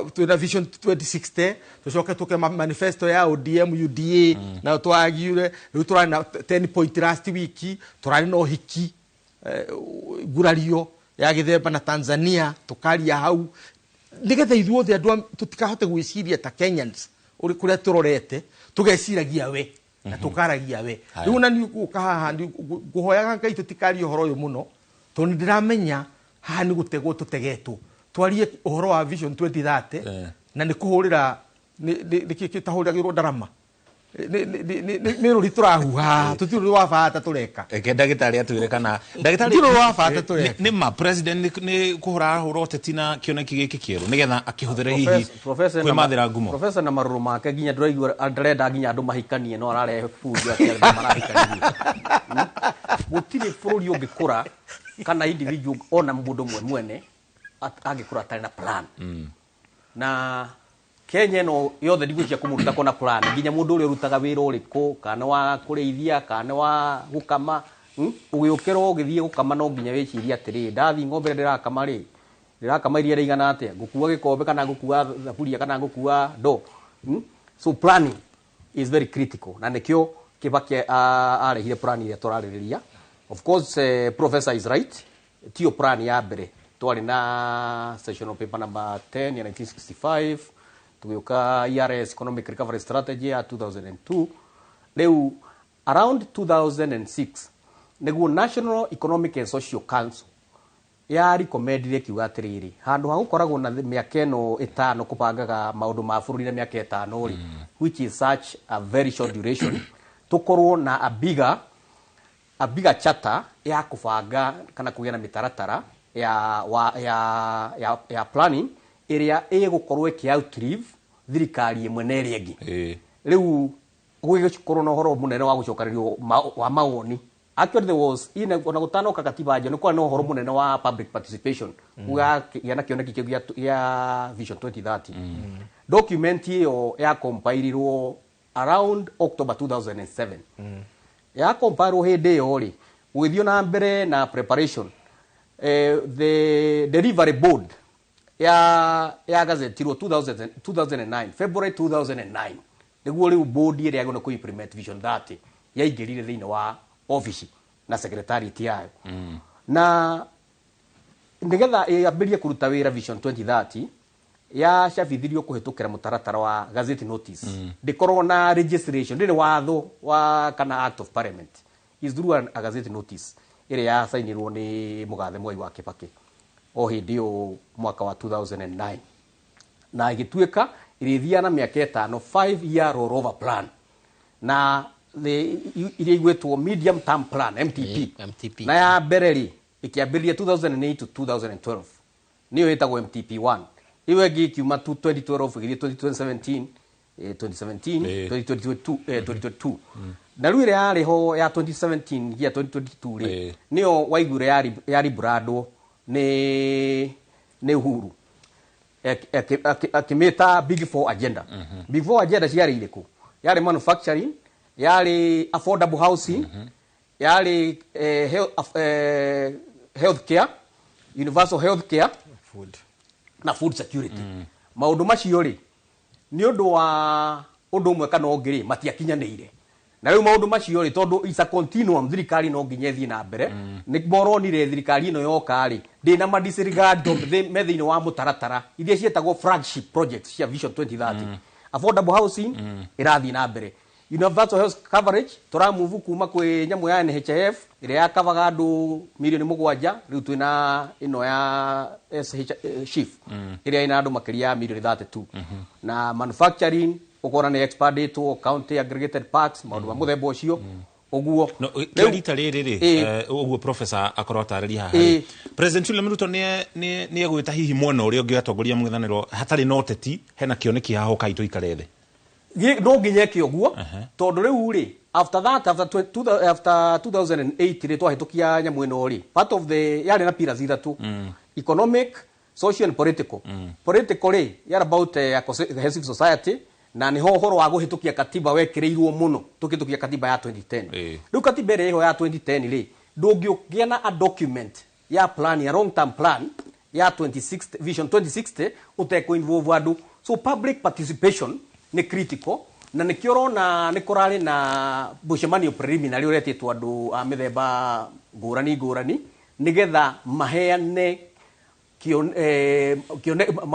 twĩna vision 2060, tũcoke tũke manifesto ya ODM UDA nayo twagiure. Rĩu tũrarĩ na 10 point last week, tũrarĩ na ũhiki ngurario ya gĩthemba na Tanzania, tũkaria hau nĩgetha ithuothe andũ tũtikahote gwĩciria ta Kenyans kũrĩa tũrorete, tũgeciragia we na tũkaragia we. Rĩu na niĩ ngũka haha ngũhoyaga Ngai tũtikarie ũhoro ũyũ mũno tondũ nĩndĩramenya haha nĩ gũtegwo tũtegetwo. Twarie ũhoro wa vision 2030 na nĩ kũhũrĩra nĩkĩ gĩtahũragĩrwo ndarama nĩ rũri tũrahuha, tũtirĩ ũndũ wa bata tũreka. Reke ndagĩtarĩ atwĩre kana ndagĩtarĩ Tũtirĩ ũndũ wa bata tũreka. Nĩ ma president nĩ kũhũra arahũra ũteti na kĩoneki gĩkĩ kĩerũ nĩgetha akĩhũthĩre hihi kwĩmathĩra ngumo. Professor na marũrũ make nginya ndũraigua ndarenda nginya andũ mahikanie no ararehe bunjo atĩ andũ marahikanie. Gũtirĩ bũrũri ũngĩkũra kana individual ona mũndũ ũmwe mwene angĩkũra atarĩ na plan. Na Kenya no yothe ndigwĩciria kũmũruta kona plan nginya mũndũ ũrĩa ũrutaga wĩra ũrĩkũ kana wa kũrĩithia kana wa gũkama, ũgĩũkĩrwo ũgĩthiĩ gũkama no nginya wĩcirie atĩrĩ, ndathiĩ ng'ombe ndĩrakama rĩ, ndĩrakama iria rĩigana atĩa, ngũkua gĩkombe kana ngũkua thaburia kana ngũkua ndoo. So planning is very critical na nĩkĩo Kibaki arehire plan ĩrĩa tũrarĩrĩria. Of course professor is right, tiyo plan ya mbere twarĩ na sessional paper number 10 ya 1965, tũgĩũka ERS Economic Recovery Strategy ya 2002. Rĩu around 2006 nĩguo National Economic and Social Council ya recommendire kiuga atĩrĩrĩ, handũ ha gũkoragwo na mĩaka ĩno 5 kũbangaga maũndũ ma bũrũri na mĩaka 5 rĩ, which is such a very short duration, tũkorwo na a bigger charter ya kũbanga kana kũgĩa na mĩtaratara ya planning ĩrĩa ĩgũkorwo ĩkĩ outlive thirikari ĩmwe na ĩrĩa ĩngĩ. Rĩu gũgĩkorwo na ũhoro mũnene wa gũcokanĩrĩrio wa mawoni. Actually there was ina ona gũtanoka katiba njerũ nĩ kwarĩ na ũhoro mũnene wa public participation gũgakĩgĩa na kĩoneki kĩu gĩa vision 2030. Document ĩyo ya compilirwo around October 2007. Ya compilirwo hĩndĩ ĩyo rĩ, gũgĩthiĩ na mbere na preparation. The delivery board ya gazetirwo 2009, February 2009 nĩguo rĩu board ĩrĩa yagĩrĩirwo kũ implement vision 30 yaingĩrire thĩinĩ wa office na secretariat yayo. Na nĩgetha ĩambĩrĩrie kũruta wĩra vision 2030 yacabithirio kũhĩtũkĩra mũtaratara wa gazette notice. Ndĩkorwo na registration, ndĩrĩ watho wa kana act of parliament, is through a gazette notice ĩrĩa yacainirwo nĩ mũgathe Mwai wa Kibaki o hĩndĩ ĩyo mwaka wa 2009, na ĩgĩtuĩka ĩrĩthiaga na mĩaka 5, 5 year rollover plan na iria igwĩtwo medium term plan MTP. MTP. Na ya mbere rĩ ĩkĩambĩrĩria 2008 to 2012 nĩyo ĩtagwo MTP1. Ĩyo ĩngĩ ĩkiuma 2012 ĩgĩthiĩ 2017, 2017, 2022, 2022. Na rĩu ĩrĩa yarĩ ho ya 2017 nginya 2022 rĩ nĩyo waiguire ya rebrandwo nĩ Uhuru akĩmĩta Big Four Agenda. Big Four Agenda ciarĩ irĩkũ? Yarĩ manufacturing, yarĩ affordable housing, yarĩ health care Universal health care, food na food security. Maũndũ macio rĩ, nĩ ũndũ wa ũndũ ũmwe kana ũngĩ rĩ, matiakinyanĩire. Na rĩu maũndũ macio rĩ, tondũ it's a continuum, thirikari no nginya ĩthiĩ na mbere. Nĩ moronire thirikari ĩno yoka rĩ, ndĩna ma disregard me thĩinĩ wa mũtaratara iria ciĩtagwo flagship projects cia Vision 2030. Affordable housing ĩrathiĩ na mbere, universal health coverage tũramove kuma kwĩ nyamũ ya NHIF ĩrĩa yakavaga andũ milioni 7, rĩu twĩna ĩno ya SH, SHIF ĩrĩa ĩna andũ makĩria ya milioni 32, na manufacturing ũkona nĩ expandĩtwo county aggregated parks, maũndũ ma mũthemba ũcio ũguo. No, kĩa rita rĩrĩ rĩ, ũguo professor akorwo atarĩria haha rĩ, President William Ruto nĩ egwĩta hihi mwena ũrĩa ũngĩ atongoria mũng'ethanĩro hatarĩ na ũteti, hena kĩoneki haha, ũkai tũikare thĩ? No nginya eke ũguo, tondũ rĩu rĩ, after that, after 2008 rĩ, twahĩtũkia nyamũ ĩno rĩ, part of the yarĩ na pillars ithatũ: economic, social and political. Political rĩ, yarĩ about a cohesive society, na nĩho ũhoro wa kũhĩtũkia katiba wekĩrĩirwo mũno, tũkĩhĩtũkia katiba ya 2010. Rĩu katiba ĩrĩa ĩho ya 2010 rĩ, ndũngĩgĩa na a document ya plan, ya long term plan ya 2060, Vision 2060, ũtekũ involve andũ. So public participation nĩ critical, na nĩkĩo ũrona nĩ kũrarĩ na mũcemanio preliminary ũretĩtwo andũ a mĩthemba ngũrani ngũrani, nĩgetha maheane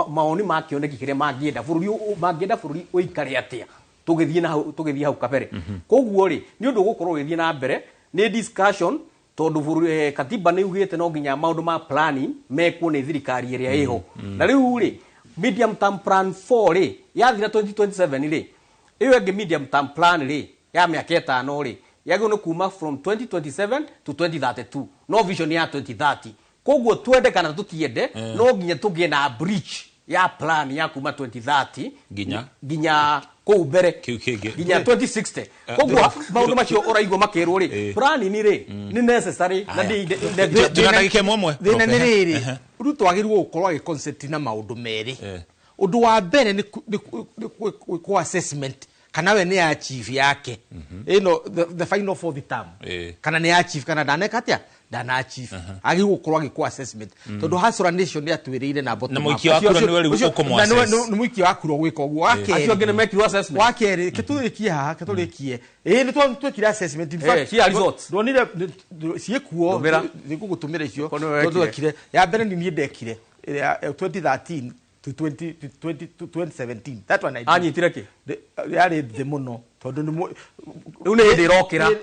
maoni ma kĩoneki kĩrĩa mangĩenda bũrũri mangĩenda bũrũri ũikare atĩa tũgĩthiĩ na hau, tũgĩthiĩ hau kabere. Koguo rĩ, nĩ ũndũ ũgũkorwo ũgĩthiĩ na mbere, nĩ discussion, tondũ bũrũri, katiba nĩ ugĩte no nginya maũndũ ma planning mekwo nĩ thirikari ĩrĩa ĩho. Na rĩu rĩ, medium term plan 4 rĩ, yathira 2027 rĩ, ĩyo ĩngĩ medium term plan rĩ, ya mĩaka 5 rĩ, yagĩrĩirwo nĩ kuma from 2027 to 2032, no vision ya 2030. Koguo twende kana tũtiende, no nginya tũgĩe na bridge ya plan ya kuma 2030 nginya nginya kũu mbere, kĩu kĩngĩ, nginya 2060. Koguo maũndũ macio ũraigua makĩrwo rĩ, planning rĩ, nĩ necessary na Aya. ndĩ Tuna ndagĩka ĩmwe ĩmwe. Thĩna nĩ rĩrĩ, Ruto agĩrĩirwo gũkorwo agĩconcentrate na maũndũ merĩ. Ũndũ wa mbere nĩ gwĩkwo assessment kana we nĩ achieve yake ĩno, the final fourth term, kana nĩ achieve kana ndaneka atĩa, ndana achieve. Agĩrĩirwo gũkorwo agĩkwo assessment, tondũ Hustler Nation nĩ atwĩrĩire na bottom Na up. mũikia wa kura nĩwe rĩu Ũcio- ũkũmũ na assess. nĩ mũikia wa kura gwĩka ũguo. Wa kerĩ, Acio angĩ nĩ mekirwo assessment. Wa kerĩ, kĩtũrĩkie haha, kĩtũrĩkie. Ĩĩ, nĩ twekire assessment, in fact. Cia results. Ndonire ciĩkuo. Ndũmĩra. Nĩngũgũtũmĩra icio. Ko nĩwe Tondũ wekire. twekire ya mbere, nĩ niĩ ndekire ĩrĩa ya 2013 to 20 to 20 to 2017, that one I did. Anyitire kĩ? Yarĩ thĩ mũno, tondũ nĩ Rĩu nĩ hĩndĩ ĩrokĩra.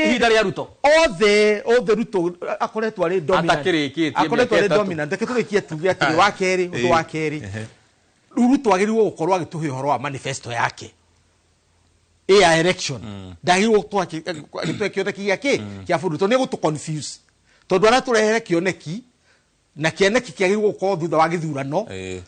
Ihinda rĩa Ruto. Othe othe, Ruto akoretwo arĩ dominant. Atakĩrĩkĩtie Akoretwo mĩaka arĩ 3. dominant. Reke tũrĩkie tuge atĩrĩ, wa kerĩ, ũndũ wa kerĩ, rĩu Ruto agĩrĩirwo gũkorwo agĩtũhe ũhoro wa manifesto yake ĩ ya election. Ndagĩrĩirwo gũkorwo agĩtũhe kĩoneki gĩake kĩa bũrũri, tondũ nĩ egũtũ confuse, tondũ aratũrehere kĩoneki, na kĩoneki kĩagĩrĩirwo gũkorwo thutha wa gĩthurano.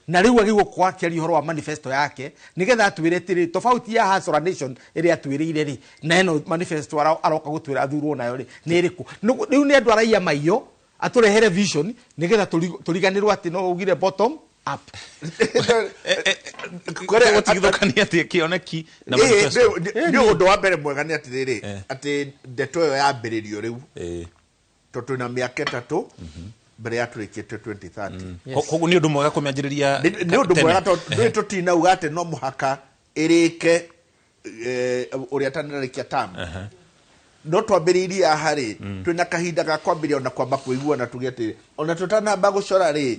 Na rĩu agĩrĩirwo gũkorwo akĩaria ũhoro wa manifesto yake, nĩgetha atwĩre atĩrĩ, tofauti ya Hustler Nation ĩrĩa atwĩrĩire rĩ, na ĩno manifesto aroka gũtwĩra athurwo nayo rĩ, nĩ ĩrĩkũ. Rĩu nĩ andũ araiya maiyo atũrehere vision, nĩgetha tũriganĩrwo atĩ no ugire bottom up. Gũtigithũkania atĩa kĩoneki na manifesto? Nĩ ũndũ wa mbere mwega nĩ atĩrĩrĩ, atĩ ndeto ĩyo yambĩrĩrio rĩu, tondũ twĩna mĩaka 3 mbere ya tũrĩkĩte 2030. Koguo nĩ ũndũ mwega kũmĩanjĩrĩria Nĩ ũndũ tene. mwega, tondũ ndũĩ tũtinauga atĩ no mũhaka ĩrĩke ũrĩa atanarĩkia term, no twambĩrĩirie haha rĩ, twĩna kahinda ga kwambĩrĩria ona kwamba kũiguana, tuge atĩ ona tũtanamba gũcora rĩ,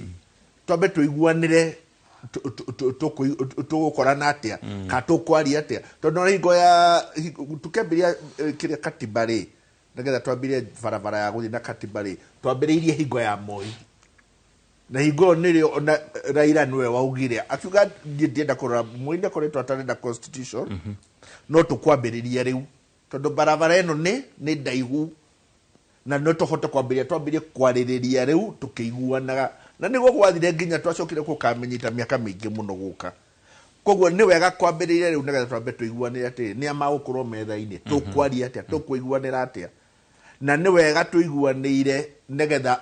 twambe tũiguanĩre tũgũkorana atĩa kana tũkwaria atĩa, tondũ ona hingo ya tũkĩambĩrĩria kĩrĩa katiba rĩ, nĩgetha twambĩrĩrie barabara ya gũthiĩ na katiba rĩ, twambĩrĩirie hingo ya Moi, na hingo ĩyo nĩrĩo ona Raila nĩwe waugire, akiuga niĩ ndienda kũrora Moi nĩ akoretwo atarenda constitution, no tũkwambĩrĩria rĩu, tondũ barabara ĩno nĩ ndaihu na no tũhote kwambĩrĩria, twambĩrĩrie kwarĩrĩria rĩu tũkĩiguanaga, na nĩguo gwathire nginya twacokire gũkamĩnyita mĩaka mĩingĩ mũno gũka. Koguo nĩ wega kwambĩrĩria rĩu, nĩgetha twambe tũiguanĩre atĩ nĩ a magũkorwo metha-inĩ, tũkwaria atĩa, tũkũiguanĩra atĩa, na nĩ wega tũiguanĩire, nĩgetha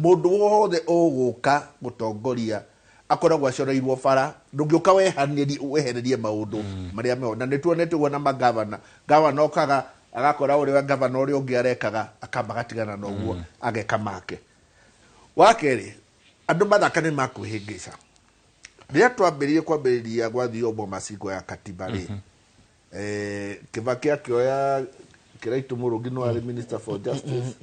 mũndũ wothe ũgũka gũtongoria akoragwo acoreirwo bara, ndũngĩũka wehanĩrie wehererie maũndũ marĩa meho. Na nĩ tuonete ũguo na magavana, gavana okaga agakora ũrĩa gavana ũrĩa ũngĩ arekaga, akamba agatigana na ũguo, ageka make. Wa kerĩ, andũ mathaka nĩ makwĩhĩngĩca. Rĩrĩa twambĩrĩirie kwambĩrĩria gwathio Bomas ya katiba rĩ, Kibaki akĩoya Kiraitu Mũrũngi no arĩ Minister for Justice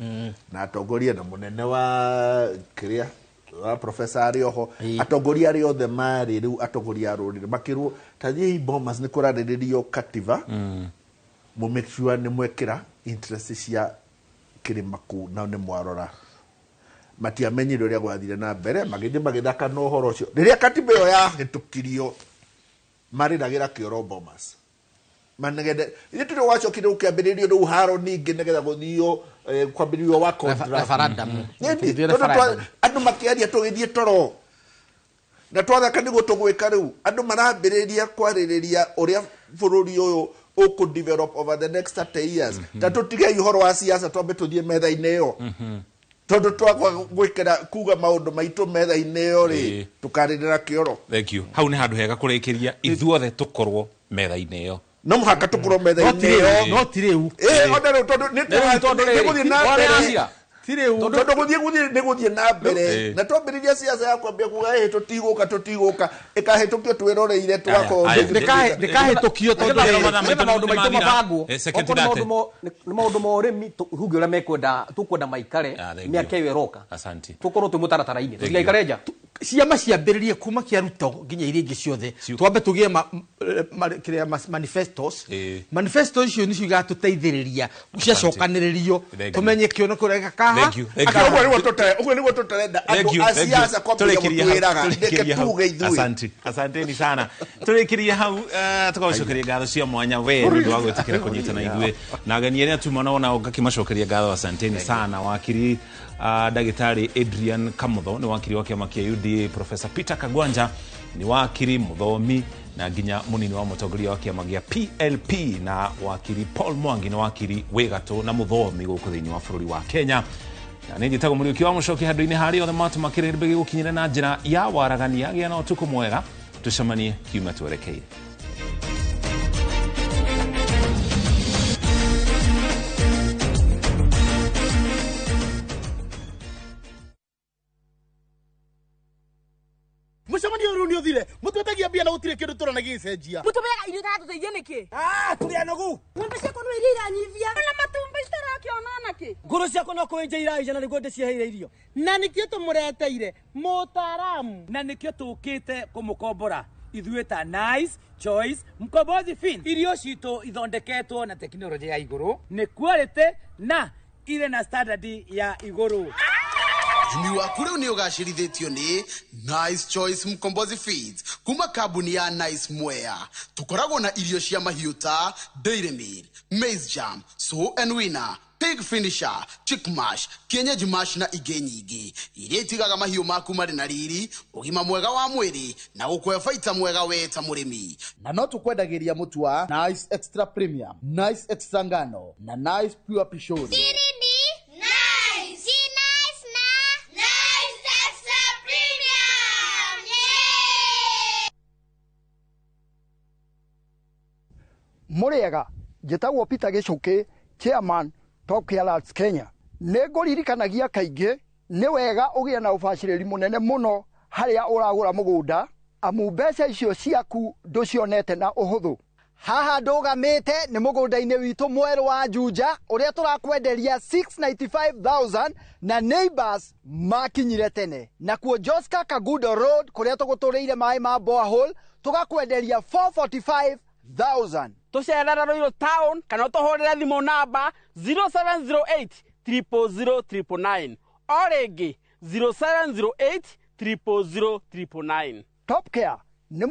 na atongoria na mũnene wa kĩrĩa wa professor arĩ oho, atongoria arĩa othe marĩ rĩu atongoria a rũrĩrĩ makĩrwo ta thiĩi Bomas nĩ kũrarĩrĩrio katiba, mũ make sure nĩ mwekĩra interest cia kĩrĩma kũu na nĩ mwarora. Matiamenyire ũrĩa gwathire na mbere, magĩthiĩ magĩthaka na ũhoro ũcio. Rĩrĩa katiba ĩyo yahĩtũkirio, marĩragĩra kĩoro Bomas manegene ithuĩ tũrĩ gwacokire gũkĩambĩrĩrio rĩu haro ningĩ nĩgetha gũthio kwambĩrĩrio wa contract. Referendum. Ĩni, Tũgĩthiĩ tondũ referendum. Andũ makĩaria tũgĩthiĩ toro na twathaka nĩguo tũgwĩka rĩu andũ marambĩrĩria kwarĩrĩria ũrĩa bũrũri ũyũ ũkũ develop over the next 30 years. Ta tũtigei ũhoro wa siasa, twambe tũthiĩ metha-inĩ ĩyo, tondũ twagwa gwĩkĩra kuga maũndũ maitũ metha-inĩ ĩyo rĩ, tũkarĩrĩra kĩoro. Thank you. Hau nĩ handũ hega kũrĩkĩria, ithuothe tũkorwo metha-inĩ ĩyo. No mũhaka tũkorwo metha-inĩ ĩyo. No ti rĩu. Ĩ, ona rĩu tondũ nĩ Rĩu tondũ rĩrĩ, nĩ gũthiĩ na wale mbere. Asia. Ti rĩu. Tondũ gũthiĩ nĩ gũthiĩ na mbere na twambĩrĩria siasa ya kwambia kuga ĩ tũtigũka ĩkahĩtũkio twĩroreire tũgakorwo Ndĩkahĩtũkio tondũ Nĩgetha maũndũ maitũ mabangwo. Second Okorwo date. nĩ maũndũ ma ũrĩmi hunge ũrĩa mekwenda tũkwenda maikare mĩaka ĩyo ĩroka, Asante. tũkorwo twĩ mũtaratara-inĩ, tũtigaikare nja. Ciama ciambĩrĩrie kuma kĩa Ruto nginya iria ingĩ ciothe, twambe tũgĩe kĩrĩa manifestos. Manifesto icio nĩcio igatũteithĩrĩria ciacokanĩrĩrio Thank you. tũmenye kĩono kũreka kaha. Thank you. Thank you. Ũguo nĩguo tũtarenda Thank andũ you, a thank you. siasa kwambĩrĩria Tũrĩkĩrie hau, gũtwĩraga tũrĩkĩrie reke hau. tuge ithuĩ. Asante. Asanteni sana. Tũrĩkĩrie hau, tũgagũcokeria ngatho cia mwanya we nĩ ũndũ wa gwĩtĩkĩra kũnyitana ithuĩ na ageni arĩa tuma nao nao ngakĩmacokeria ngatho. Asanteni sana wakiri ndagĩtarĩ Adrian Kamutho nĩ wakiri wa kĩama kĩa UDA, Professor Peter Kagwanja nĩ wakiri mũthomi na nginya mũnini wa mũtongoria wa kĩama gĩa PLP, na wakiri Paul Mwangi nĩ wakiri wĩ gatũ na mũthomi gũkũ thĩinĩ wa bũrũri wa Kenya. Na nĩ njĩtagwo Mũriũki wa Mũcoki handũ-inĩ harĩa othe matũma kĩrĩndĩ gĩgũkinyĩre na njĩra ya waragania. Gĩa na ũtukũ mwega, tũcemanie kiumia twerekeire. Mũcemanio ũyũ nĩ ũthire, mũtwetagia mbia na gũtirĩ kĩndũ tũrona gĩgĩcenjia. Mũtũmeaga irio itatũteithia nĩkĩ? Tũrĩ anogu. Ng'ombe ciakwa no iria iranyivia na matumbĩ itarakĩona nakĩ. Ngũrũ ciakwa no kũenja iraija na nĩguo ndĩciheire irio. Na nĩkĩo tũmũreteire mũtaaramu. Na nĩkĩo tũkĩte kũmũkombora ithuĩ ta Nice Choice Mkombozi Fin. Irio citũ ithondeketwo na tekinoronjĩ ya igũrũ, nĩ quality na irĩ na standard ya igũrũ. Ũrĩmi waku rĩu nĩ ũgacĩrithĩtio nĩ Nice Choice Mkombozi Feeds kuma kambuni ya Nice Mwea. Tũkoragwo na irio cia mahiũ ta Dairy Meal, Maize Jam, Sow and Winner, Pig Finisher, Chick Mash, Kienyeji Mash na ingĩ nyingĩ iria itigaga mahiũ maku marĩ na riri, ũgima mwega wa mwĩrĩ na gũkũhe baita mwega we ta mũrĩmi. Na no tũkwendagĩria mũtu wa Nice Extra Premium, Nice Extra Ngano na Nice Pure Pishori. Siri ni nice. Si nice na Nice Extra Premium. Yeah! Mũrĩega, njĩtagwo Peter Gĩcũkĩ, chairman Top Care Alerts Kenya. Nĩ ngũririkanagia kaingĩ nĩ wega ũgĩe na ũbacĩrĩri mũnene mũno harĩa ũragũra mũgũnda, amu mbeca icio ciaku ndũcionete na ũhũthũ. Haha ndũgamĩte nĩ mũgũnda-inĩ witũ mwerũ wa Juja ũrĩa tũrakwenderia 695,000 na neighbors makinyire tene. Nakuo Joska Kagudo Road kũrĩa tũgũtũrĩire maĩ ma borehole tũgakwenderia 445,000. Tũcerere Ruiru town kana ũtũhũrĩre thimũ namba 0708 000 999 o rĩngĩ 0708 000 999. Top Care nĩ